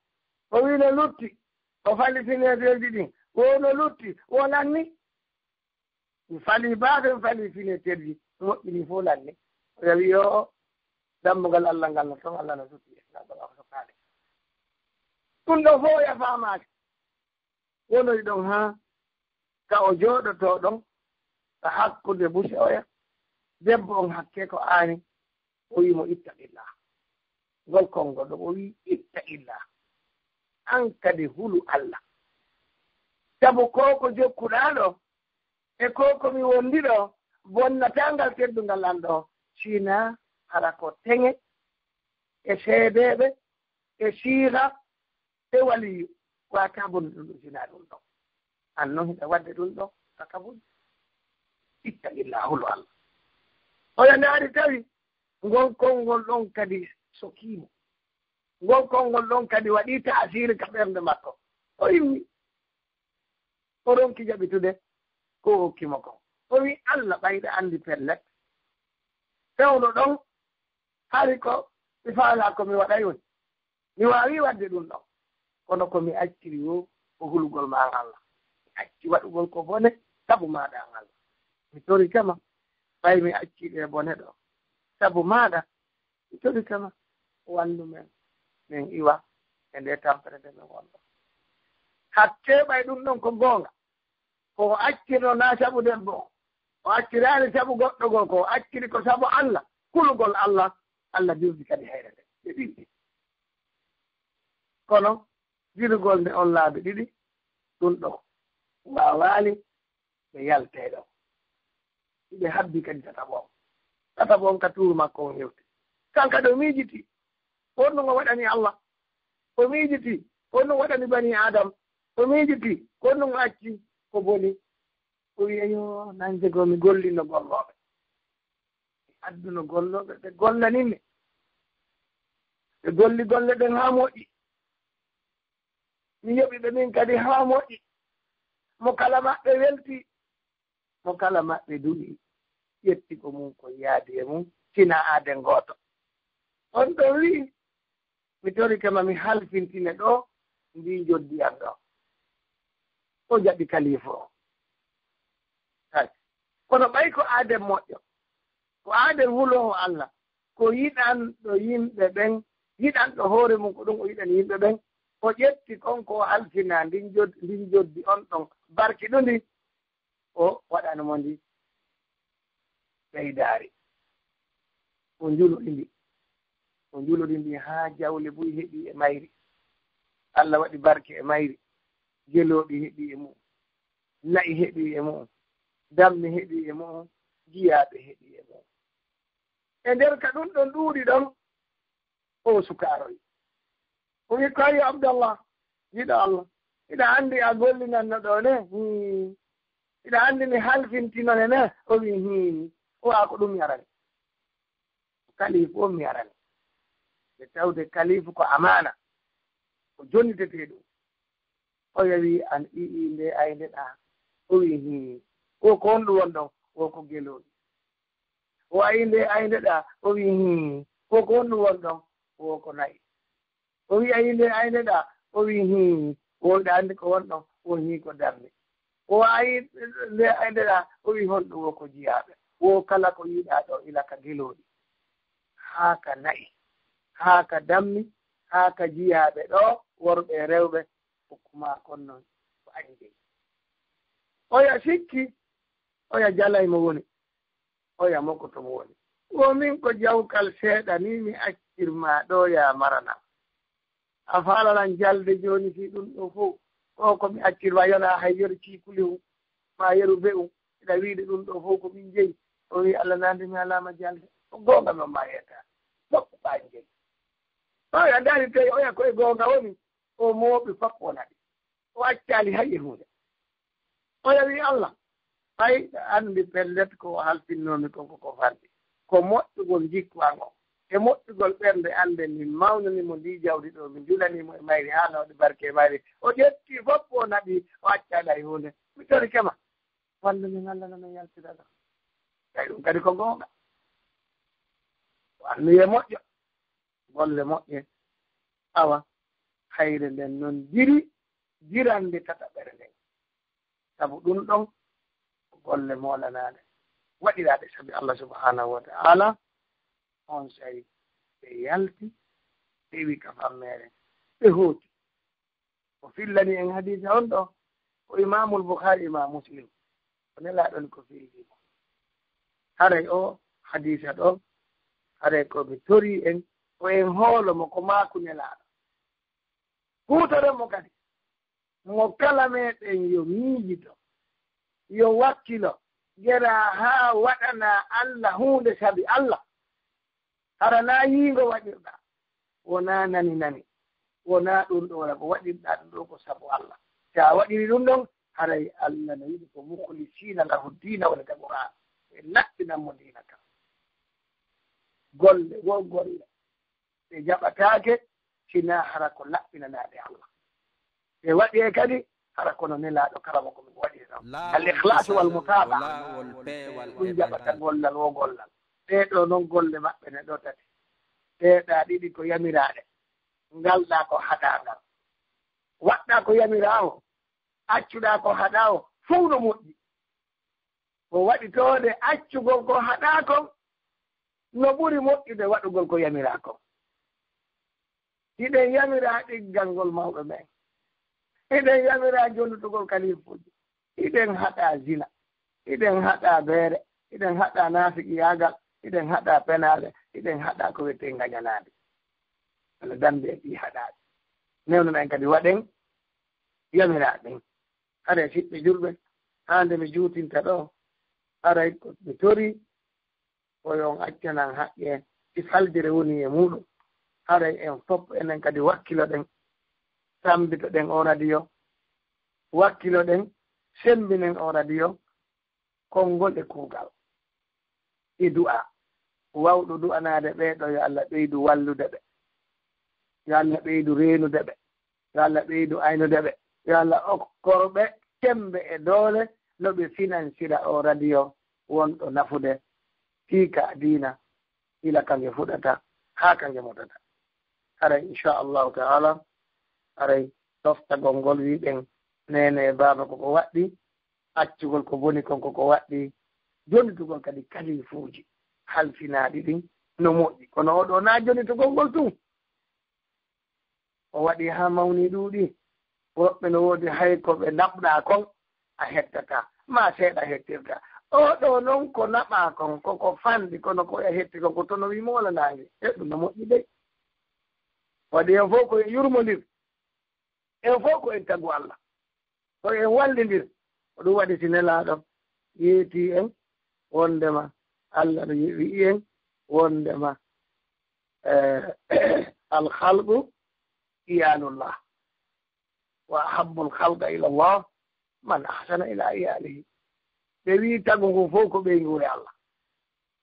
O wi'i no lutti. O fali fineeteeji ɗin. Wo no lutti. Wo lanni. Mi falii baafe, mi falii fineeteeji, mi moƴƴinii fof lanni. O yawi yo dammugal Allah ngal no toon, Allah no sutti e ngal ɗo baafe sokkaade. Ɗum ɗo fof ya faamaaki. Wonoyi ɗon haa ka o jooɗotoo ɗon ka hakkunde buse oya. Debbo on hakke ko aani. O wi'i mo, "Ittaqillah." Ngol konngol ɗo, o wi'i, "Ittaqillah." An kadi hulu Allah. Sabu ko ko jokkuɗaa ɗo, e ko ko mi wondi ɗo, bonnataa ngal teddungal an ɗo, sina hara ko teŋe, e seedeeɓe, e siira, e waliyu, ko a ka boni ɗum ɗo, sina ɗum ɗo. An noon hiɗa waɗde ɗum ɗo, a ka boni. Ittaqillah, hulu Allah. Oya ndaari tawi ngol konngol ɗon kadi so kiimo. Ngol konngol ɗon kadi waɗi taasiiri ka ɓernde makko. O immi. O ronki jaɓitude ko o hokki mo kon. O wi'i, "Allah, ɓay ɗa anndi pellet, fewndo ɗon, hari ko mi faalaa ko mi waɗay woni. Mi waawii waɗde ɗum ɗon. Kono ko mi acciri wo ko hulugol ma an Allah. Mi acci waɗugol ko bone sabu maaɗa an Allah. Mi torike ma, ɓay mi accii ɗee bone ɗoo sabu maaɗa, mi torike ma, wallu men, men iwa e ndee tampere nde men wonno." Hakkee ɓay ɗum ɗon ko goonga, ko o accirno naa sabu debbo o, o acciraali sabu goɗɗo goo, ko o acciri ko sabu Allah, kulugol Allah, Allah dirdi kadi hayre nde. Ɓe ɗiɗi. Kono dirugol nde on laabi ɗiɗi, ɗum ɗo waawaali ɓe yaltee ɗo. Ɓe habbi kadi tataɓo on. Tataɓo on ka tuuru makko on hewti. Kanka ɗo miijiti, ko honɗum o waɗani Allah? O miijiti, ko honɗum waɗani bani Adam? O miijiti, ko honɗum o acci ko boni? O wi'i, "Yo, nannje goo mi gollino gollooɓe. Mi adduno gollooɓe, ɓe gollanin mi. Ɓe golli golle ɗen haa moƴƴi. Mi yoɓi ɓe min kadi haa moƴƴi. Mo kala maɓɓe welti, mo kala maɓɓe duɗi, ƴetti ko mum ko yaadi e mum, tina aaden gooto." On ɗon wi'i, "Mi torike ma, mi halfintine ɗo ndi njoddi an ɗo." O jaɓi kalifu o. Hay. Kono ɓay ko aaden moƴƴo, ko aaden huloowo Allah, ko yiɗanɗo yimɓe ɓen, yiɗanɗo hoore mum ko ɗum o yiɗani yimɓe ɓen, o ƴetti kon ko o halfina ndin jod-, ndin joddi on ɗon barki ɗo ndi, o waɗano mo ndi ɓeydaari. O njulori ndi. O njulori ndi haa jawle buy heɓi e mayri. Allah waɗi barke e mayri. Gelooɗi heɓi e mu'um. Na'i heɓi e mu'um. Dammi heɓi e mu'um. Jiyaaɓe heɓi e mu'um. E nder ka ɗum ɗon ɗuuɗi ɗon, o sukaaroyi. O wi, "Ko yo Abdallah, giɗo Allah, hiɗa anndi a gollinanno ɗo ne? Hii. Hiɗa anndi mi halfintinone ne?" O wi, "Hii." O wa ko ɗum mi arani. Kalifu on mi arani. Ɓe tawde kalifu ko amaana. Ko jonnitetee ɗum. O yawi an ii nde aynde ɗa. O wi, "Hii. O ko honɗum won ɗon?" O ko gelooɗi. O ayi nde aynde ɗa, o wi, "Hii, ko ko honɗum won ɗon?" O ko na'i. O wi, ayi nde aynde ɗa, o wi, "Hii, o ɗa anndi ko won ɗon?" O hii ko dammi. O ayi nde aynde ɗa, o wi, "Honɗum?" O ko jiyaaɓe. O kala ko yiɗa ɗo ila ka gelooɗi. Haa ka na'i, haa ka dammi, haa ka jiyaaɓe ɗo, worɓe e rewɓe, ko kuma kon non ko añde. Oya sikki, oya jalay mo woni. Oya mo ko to mo woni. Wo min ko jawkal seeɗa ni mi accir ma ɗo ya marana. A faalanan jalde jooni fii ɗum ɗo fof. Ko ko mi accir ma yona hay yeru ciikuli um, ma yeru be um. Ina wiide ɗum ɗo fof ko min jeyi. O wi Allah nande mi alaama jalde. Ko goonga non ma yetta. Fof ko ɓaaji jeyi. Ɓaawi a ndaari tawi oya koye goonga woni. O mooɓi fof wona ɗi. O accaali hay e huunde. Oya wi Allah, ɓay ɗa anndi pellet ko o halfinnoomi kon ko ko fanɗi. Ko moƴƴugol jikku an on. E moƴƴugol ɓernde an nden min mawnani mo ndi jawdi ɗo, min njulani mo e mayri haa nawɗi barke e mayri. O ƴetti fof o naɓi, o accaali hay huunde. Mi torike ma. Wallu min Allah no min yaltira ɗo. Tawi ɗum kadi ko goonga. Wallu ye moƴƴo. Golle moƴƴe. Awa, hayre nden non jiri, jirande tataɓere nden. Sabu ɗum ɗon ko golle moolanaaɗe, waɗiraaɗe sabi Allah subhanahu wa ta'ala. On saa'i ɓe yalti, ɓe iwi ka fammeere, ɓe hooti. O fillani en hadiisa on ɗo, ko Imaamul Bukhari, Imaam Muslim, ko Nelaaɗo on ko filli mo. Haray o hadiisa ɗo, haray ko mi torii en, ko en hoolo mo, ko maaku Nelaaɗo. Huutoren mo kadi. Mo kala meɗen yo miijito, yo wakkilo, geraa haa waɗanaa Allah huunde sabi Allah. Hara naa yiingo waɗirɗaa, wonaa nani nani, wonaa ɗum ɗo wala ko waɗirɗaa ɗum ɗo ko sabu Allah. Si a waɗiri ɗum ɗon, haray Allah no yiɗi ko mukhlisiina lahu diina, woni ka Qur'aan. Ɓe laɓɓinan mo diina kan. Golle, wo golle. Ɗe jaɓataake, sinaa hara ko laɓɓinanaade Allah. E waɗi e kadi, hara kono Nelaaɗo karama ko ɗum waɗi e noon. Al ikhlasu wal mutaaba. Ɗum jaɓata gollal wo gollal. Ɗee ɗoo noon golle maɓɓe ne ɗoo tati. Ɗee ɗaa ɗiɗi ko yamiraaɗe. Ngal ɗaa ko haɗaa ngal. Waɗɗaa ko yamiraa o. Accuɗaa ko haɗaa o. Fof no moƴƴi. Ko waɗi toode accugol ko haɗaa kon no ɓuri moƴƴude waɗugol ko yamiraa kon. Hiɗen yamiraa ɗiggal ngol mawɓe men. Hiɗen yamiraa jonnitugol kalifuuji. Hiɗen haɗaa zina. Hiɗen haɗaa beere. Hiɗen haɗaa naafiqiyaagal. Hiɗen haɗaa penaale. Hiɗen haɗaa ko wiyetee ngañanaade. Walla dannde e ɗii haɗaaɗi. Newno men kadi waɗen yamiraa ɗin. Haray siɓɓe julɓe, haa nde mi juutinta ɗoo, haray ko mi torii, ko yo on accanan haqqe si faldere woni e muuɗum. Haray en fof enen kadi wakkiloɗen, sammbitoɗen oo radio, wakkiloɗen, semmbinen oo radio, konngol e kuugal, e du'a. Waawɗo du'anaade ɓee ɗoo, yo Allah ɓeydu wallude ɓe, yo Allah ɓeydu reenude ɓe, yo Allah ɓeydu aynude ɓe, yo Allah okkor ɓe cemmbe e doole no ɓe finansira oo radio wonɗo nafude fii ka diina, ila ka nge fuɗata haa ka nge motata. Haray, inchallahu taala, haray ɗoftagol ngol wiɗen neene e baaba ko ko waɗɗii, accugol ko boni kon ko ko waɗɗii, jonnitugol kadi kalifuuji halfinaaɗi ɗin no moƴƴi. Kono oo ɗoo naa jonnitugol ngol tun. O waɗii haa mawnii ɗuuɗii. Woɓɓe no woodi hay ko ɓe naɓɗaa kon a hettataa, maa seeɗa hettirtaa. Oo ɗoo noon ko naɓaa kon, ko ko fanɗi, kono ko e hetti kon ko tono wii moola naange. E ɗum no moƴƴi dey. Waɗi en fof ko en yurmondir. En fof ko en tagu Allah. Ko en wallindir. Ko ɗum waɗi si Nelaaɗo yeetii en wonndema Allah no wi'i en wonndema, eh, al khalqu iyalullah. Wa ahabbul khalqa ila Allah man ahsana ila iyalihi. Ɓe wii tagu ngu fof ko ɓeynguure Allah.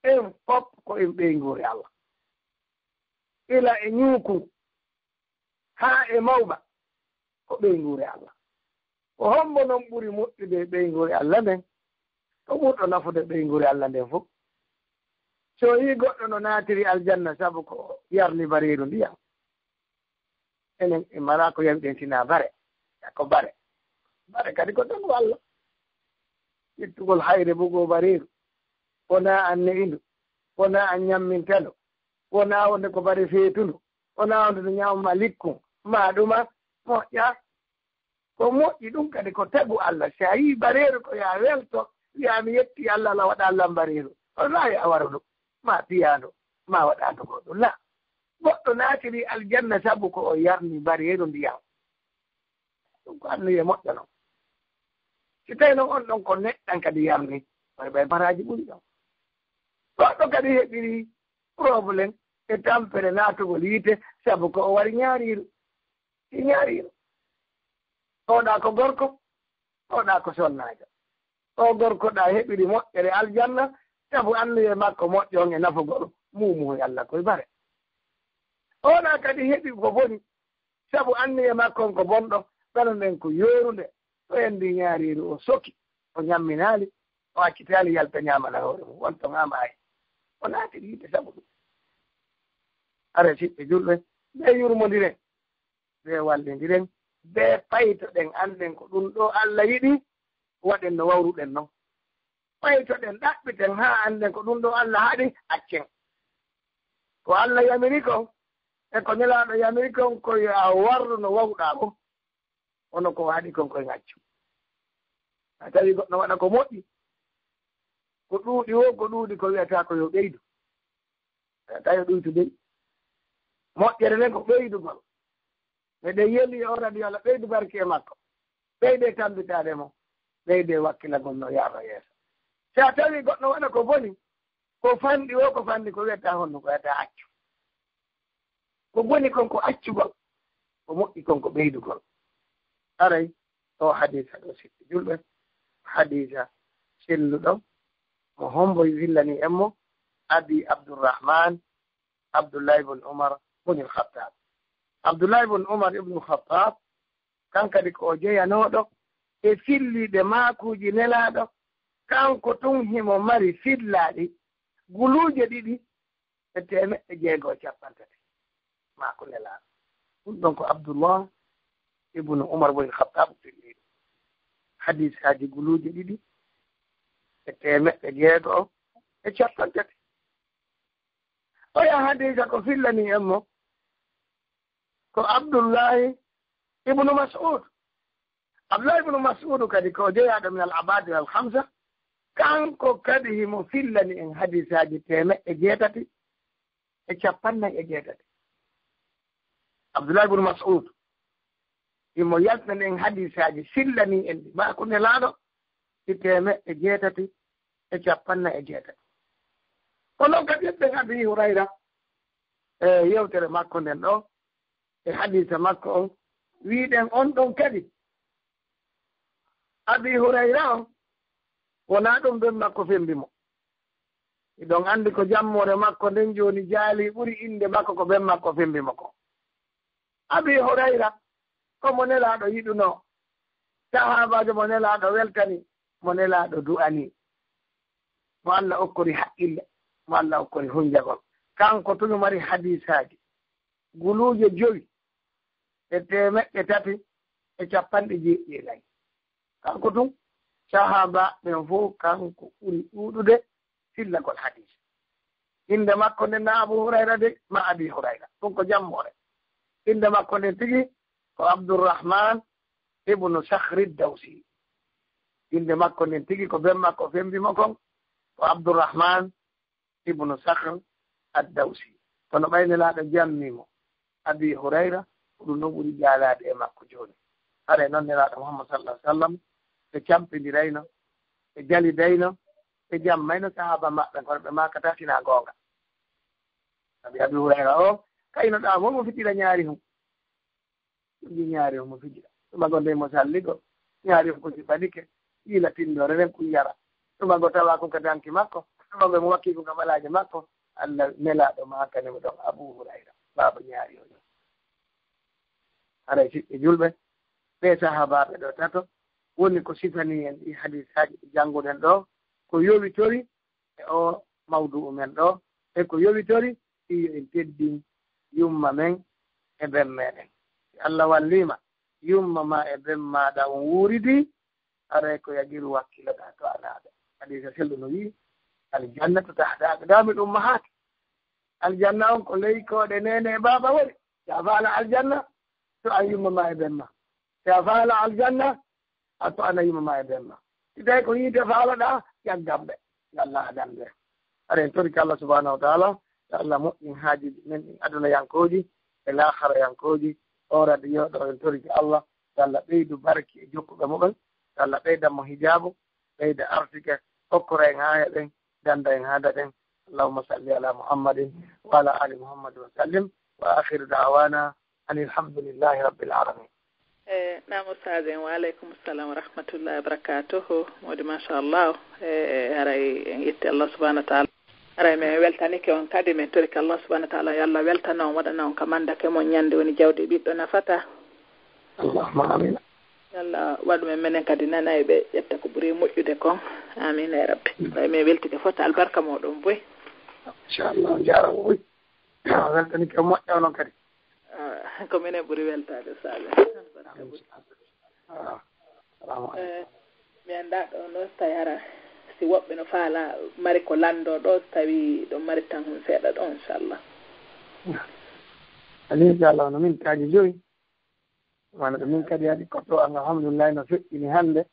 En fof ko en ɓeynguure Allah. Ila e ñuuku haa e mawɓe, ko ɓeynguure Allah. Ko hombo noon ɓuri moƴƴude e ɓeynguure Allah nden? Ko ɓurɗo nafude ɓeynguure Allah nden fof? So yii goɗɗo no naatiri aljanna sabu ko yarni bareeru ndiyam, enen en mala ko yawiɗen sinaa bare. Ko bare. Bare kadi ko tan ko Allah. Ittugol hayre bugoo bareeru. Wonaa an ne'indu. Wonaa an ñammintano. Wonaa wonde ko bare feetundu. Wonaa wonde no ñaama likkun. Maa ɗuma moƴƴa. Ko moƴƴi ɗum kadi ko tagu Allah. Si a yii bareeru ko yo a welto, wiyaa mi yetti Allah, Allah waɗa Allah bareeru. Wallahi a wara ɗum. Maa piyaandu. Maa waɗaandu goɗɗum. La. Goɗɗo naatiri aljanna sabu ko o yarni bareeru ndiyam. Ɗum ko anniye moƴƴa non. Si tawi non on ɗon ko neɗɗan kadi yarni, ɓay ɓay baraaji ɓuri ɗon. Goɗɗo kadi heɓiri problème e tampere naatugol yiite sabu ko o wari ñaariiru. Si ñaariiru. Oɗa ko gorko, oɗa ko sonnaajo. O gorko ɗa heɓiri moƴƴere aljanna sabu anniye makko moƴƴo on e nafugol mumuho e Allah koye bare. Oɗa kadi heɓi ko boni sabu anniye makko on ko bonɗo, ɗono nden ko yoorunde. O endi ñaariiru, o soki, o ñamminaali, o accitaali yalta ñaamana hoore mum, wonto maa maayi. O naatiri yiite sabu ɗum. Ara siɓɓe julɓe, ɓe yurmondiren, ɓe wallindiren, ɓe paytoɗen, annden ko ɗum ɗo Allah yiɗi, waɗen no wawruɗen non. Paytoɗen, ɗaɓɓiten haa annden ko ɗum ɗo Allah haɗi, accen. Ko Allah yamiri kon, e ko Nelaaɗo yamiri kon, ko yo a warru no wawɗaa kon. Kono ko haɗi kon koye ngaccu. A tawi goɗɗo waɗa ko moƴƴi, ko ɗuuɗi wo, ko ɗuuɗi ko wiyata ko yo ɓeydu. A tawi ɗuytu dey. Moƴƴere nden ko ɓeydugol. Meɗen yeli o radio Allah ɓeydu barke e makko. Ɓeyde tambitaade mo. Ɓeyde wakkilagol no yaara yeeso. Si a tawi goɗɗo waɗa ko boni, ko fanɗi wo, ko fanɗi ko wiyata honno, ko wiyata accu. Ko boni kon ko accugol, ko moƴƴi kon ko ɓeydugol. Aray, o hadiisa ɗo siɓɓe julɓe, hadiisa selluɗo, mo hombo villani en mo, Abi Abdurrahman, Abdullah ibn Umar, ibn al-Khattab. Abdullahi ibn Umar ibn Khattab, kan kadi ko o jeyanooɗo e filliiɗe maakuuji Nelaaɗo, kanko tun himo mari fillaaɗi guluuje ɗiɗi e teemeɗɗe jeego e capanɗe tati. Maaku Nelaaɗo. Ɗun ɗon ko Abdullah ibn Umar ibn Khattab filliiɗo hadiisaaji guluuje ɗiɗi e teemeɗɗe jeego e capanɗe tati. Oya hadiisa ko fillani en mo ko Abdullahi ibnu Mas'ud. Abdullahi ibnu Mas'ud kadi ko jeyaaɗo min al-abadila al-khamsa. Kanko kadi himo fillani en hadiisaaji teemeɗɗe jeetati e cappannayi e jeetati. Abdullahi ibnu Mas'ud himo yaltani en hadiisaaji fillani en ɗi maaku Nelaaɗo ɗi teemeɗɗe jeetati e cappannayi e jeetati. Ko non kadi eɗen Abi Hurayra e yewtere makko nden ɗo, e hadiisa makko on, wiiɗen on ɗon kadi Abi Hurayra on, wonaa ɗum ben makko fembi mo. Hiɗon anndi ko jammoore makko nden jooni jaali ɓuri innde makko ko ben makko fembi mo ko. Abi Hurayra ko mo Nelaaɗo yiɗunoo, sahaabaajo mo Nelaaɗo weltani, mo Nelaaɗo du'ani, mo Alla okkori haqqille, mo Alla okkori hunjagol. Kanko tun mari hadiisaaji guluuje jowi e teemeɗɗe tati e cappanɗe jeeɗiɗi e nayi. Kanko tun, sahaabaaɓe ɓen fow, kanko ɓuri ɗuuɗude fillagol hadiis. Innde makko nden na Abu Hurayra de, ma Abi Hurayra. Ɗum ko jammoore. Innde makko nden tigi ko Abdurrahman ibnu Sakhri Dawsi. Innde makko nden tigi ko ben makko fembi mo kon, ko Abdurrahman ibnu Sakhr Ad-Dawsi. Kono ɓay Nelaaɗo jammi mo, Abi Hurayra, ko ɗum ɗon ɓuri jaalaade e makko jooni. Haray non Nelaaɗo Muhammad sallallahu alaihi wasallam, ɓe campindirayno, ɓe jalidayno, ɓe jammayno sahaaba maɓɓe, kono ɓe maakataa sinaa goonga. Sabi Abi Hurayra o, kayno ɗaa mo mo fitira ñaari hum. Ɗum ƴi ñaari hum mo fitira. Tuma go ndey mo salligo, ñaari hum ko si ɓadike, yiila tindoore ren kun yara. Tuma go tawa kun ka danki makko, tuma go mo wakki kun ka ɓalaaje makko, Allah Nelaaɗo maakani mo ɗon Abu Hurayra, baaba ñaari o ɗon. Haray siɓɓe julɓe, ɓee sahaabaaɓe ɗo tato, woni ko sifani en ɗi hadiisaaji ɗi jannguɗen ɗo, ko yowitori e o mawdu'u men ɗo, e ko yowitori fii yo en teddin yumma men e ben meɗen. Si Allah wallii ma, yumma ma e ben maaɗa on wuuridii, haray ko yagiru wakkiloɗaa to anaaɓe. Hadiisa selluɗo no wi'i, "Aljannatu tahta aqdamil ummahat." Aljanna on ko ley koɗe neene e baaba woni. Si a faala aljanna, to an yumma ma e ben ma. Si a faala aljanna, a to ana yumma ma e ben ma. Si tawi ko yiite faaloɗaa, ƴaggan ɓe. Yo Allah hadan ɓe. Aɗa en torike Allah subhanahu wa ta'ala, yo Allah moƴƴin haajuuji men ɗin adunayankooji e laaharayankooji. On radio ɗo en torike Allah, yo Allah ɓeydu barki e jokkuɓe muɓen, yo Allah ɓeydan mo hijaabu, ɓeyda arsike, okkora en haa heɓen, danda en haa daɗen. Allahumma salli ala Muhammadin wa ala ali Muhammad wa sallim. Wa akhiru da'wana anil hamdulillahi rabbil alamin. E, naam, Ustaaz en, wa aleykum salam wa rahmatullahi wa barakatuhu. Moodi, machallah. E, haray en yetti Allah subhanahu wa ta'ala. Haray men weltanike on kadi, men torike Allah subhanahu wa ta'ala, yo Allah weltano on, waɗana on ka mandake mon ñande woni jawdi e ɓiɗɗo nafata. Allahumma amin. Yo Allah waɗu men menen kadi nanayɓe, ƴetta ko ɓuri moƴƴude kon. Amin ya rabbi. Haray men weltike fota albarka moɗon boy. Inchallah, on jaarama boy. Weltanike moƴƴa onon kadi. Ah, ko minen ɓuri weltaade, Sadio. Barka ɓuri. Ah, salamu aleykum. Eh, mi anndaa ɗo noon, so tawi hara, si woɓɓe no faala mari ko lanndoo ɗo, so tawi ɗo mari tan hun seeɗa ɗo, inchallah. Ani, inchallah, no min kaaji joyi. Wano ɗo min kadi haɗi koto, alhamdulillahi, no feƴƴini hannde.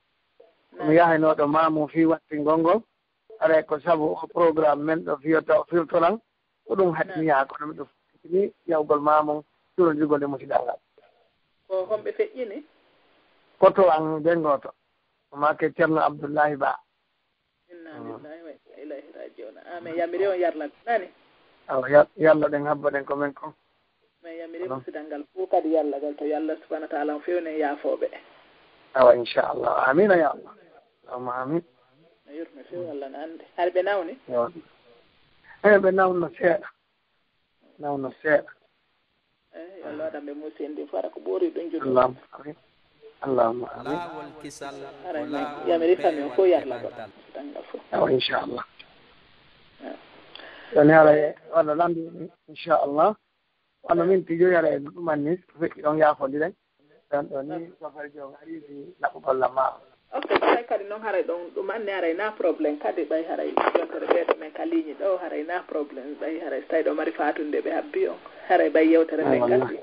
Ko mi yahaynooɗo maamu fii wattingol ngol. Haray ko sabu o programme men ɗo fiyata o firtolan. Ko ɗum haɗi mi yaha, kono miɗo fitini yahugol maamu, curondirgol e musidal ngal. Ko homɓe feƴƴini? Koto an ɓe gooto. O maake Ceerno Abdullahi Ba. Inna lillahi wa inna ilayhi raji'un. Amin. Yamiri on yarla nani? Awa, ya-, yalla ɗen habba ɗen ko men kon. Men yamiri musidal ngal fof kadi yallagal to yo Allah subhanahu wa ta'ala on fewnen yaafooɓe. Awa, inchallah. Amina ya Allah. Allahumma amin. No yurme few Allah no anndi. Hari ɓe nawni? Yo. Eh, ɓe nawno seeɗa. Nawno seeɗa. Eh, yo Allah waɗan ɓe musidɗi fof, hara ko ɓoori ɗum juɗo. Allahumma amin. Allahumma amin. Laawol kisal ko laawol yamiri famille o fof yarla ɗo. Tangal fof. Awa, inchallah. Woni haray wano lanndi, inchallah. Wano min tijo yara e ɗuman ni, ko feƴƴi ɗon yaafondiren. Ɗon ɗon ni, sofere joom ari, mi laɓɓo golla ma. Ok, so tawi kadi noon haray ɗon ɗum anni haray na problème kadi, ɓay haray yontere ɓeeɗo men ka ligne ɗo haray na problème, ɓay haray so tawi ɗo mari fatunde ɓe habbi on, haray ɓay yewtere men kadi.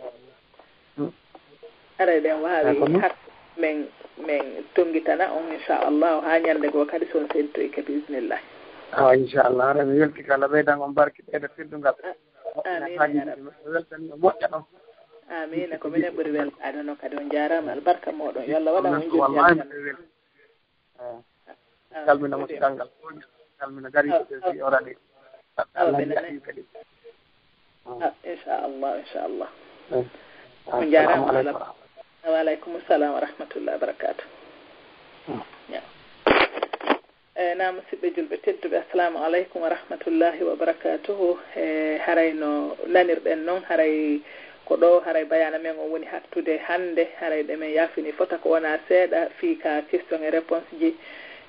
Haray ɗen waawi hak men, men tonngitana on inchallah, haa ñannde goo kadi so on sentoyke bismillah. Awa inchallah, haray mi welti kala ɓeydan on barki ɓeyda teddungal. Amiin ya rabbi. Weltani moƴƴa ɗon. Amiin, ko minen ɓuri weltaade noon kadi. On njaaraama, albarka mooɗon. Yo Allah waɗan on jogii aljanna. Salmina musidal ngal. Salmina gari ko ɓe fi orade. Awa ɓe nani. Inchallah, inchallah. On njaaraama. Wa aleykum salam wa rahmatullahi wa barakatuh. Eyi, na musidɓe julɓe tedduɓe, assalamu aleykum wa rahmatullahi wa barakatuhu. E haray no nanirɗen noon, haray ko ɗo haray bayaana men on woni hattude hannde. Haray ɗe men yaafini fota ko wona seeɗa fii ka question e réponse ji.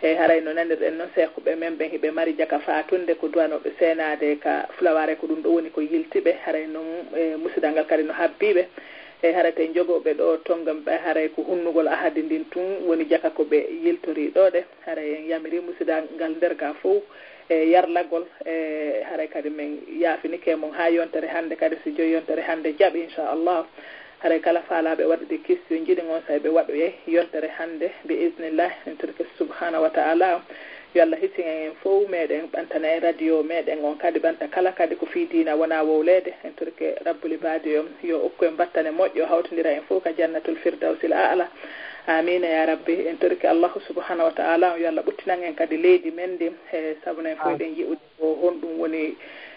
E haray no nanirɗen noon, seekuɓe men ɓen hiɓe mari jaka fatunde ko duwanooɓe seenaade ka Fulaware, ko ɗum ɗo woni ko yilti ɓe. Haray noon, e musidal ngal kadi no habbii ɓe. E haray te jogooɓe ɗo tonngam ɓe, haray ko hunnugol ahadi ndin tun woni jaka ko ɓe yiltori ɗo ɗe. Haray en yamiri musidal ngal nder ga fow e yarlagol, e haray kadi men yaafinike mon haa yontere hannde kadi, si joyi yontere hannde jaɓi, inchallah. Haray kala faalaaɓe waɗude question jiɗi on say ɓe waɗoye yontere hannde, bi iznillah, en torike subhanahu wa ta'ala. Yo Allah hisinen en fow, meɗen ɓantana en radio meɗen on kadi, ɓanta kala kadi ko fii diina wona wowleede. En torike Rabbul Ibaadi on, yo okku en battane moƴƴo, hawtindira en fow ka Jannatul Firdawsil A'la. Amiina ya rabbi. En torike Allahu subhanahu wa ta'ala on, yo Allah ɓuttinan en kadi leydi men ndin, e sabu no en fow ɗen yi'ude ko honɗum woni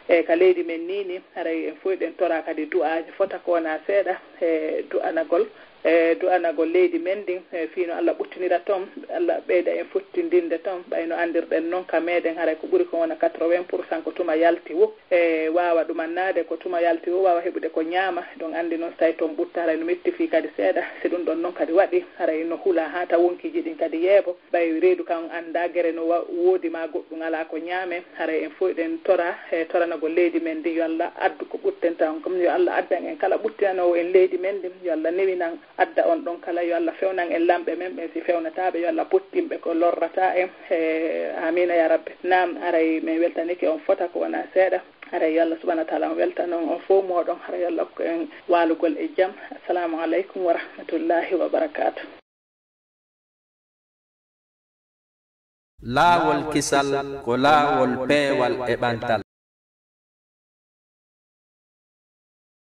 e ka leydi men ni ni. Haray en fow ɗen tora kadi du'aaji fota ko wona seeɗa e du'anagol, e du'anagol leydi men ndin, e fii no Allah ɓuttinira ton, Allah ɓeyda en fottindinde ton. Ɓay no anndirɗen non ka meɗen, haray ko ɓuri ko wona quatre-vingts pour cent ko tuma yalti wo, e waawa ɗumannaade, ko tuma yalti wo waawa heɓude ko ñaama. Ɗum anndi non, so tawi ton ɓutta, haray no metti fii kadi seeɗa. Si ɗum ɗon non kadi waɗi, haray no hula haa ta wonkiiji ɗin kadi yeebo. Ɓay reedu kan annda gere no wa-, woodi maa goɗɗum alaa ko ñaame, haray en fow ɗen tora e toranagol leydi men ndin. Yo Allah addu ko ɓuttenta on, comme yo Allah addan en kala ɓuttinanoowo en leydi men ndin, yo Allah newinan adda on ɗon kala. Yo Allah fewnan en lamɓe men ɓen si fewnataaɓe, yo Allah pottin ɓe ko lorrata en. E amiina ya rabbi. Naam, haray men weltanike on fota ko wona seeɗa. Haray yo Allah subhanahu wa ta'ala on weltanon on fow mooɗon. Haray yo Allah okku en waalugol e jam. Assalamu aleykum wa rahmatullahi wa barakatuh. Laawol kisal ko laawol peewal e ɓantal.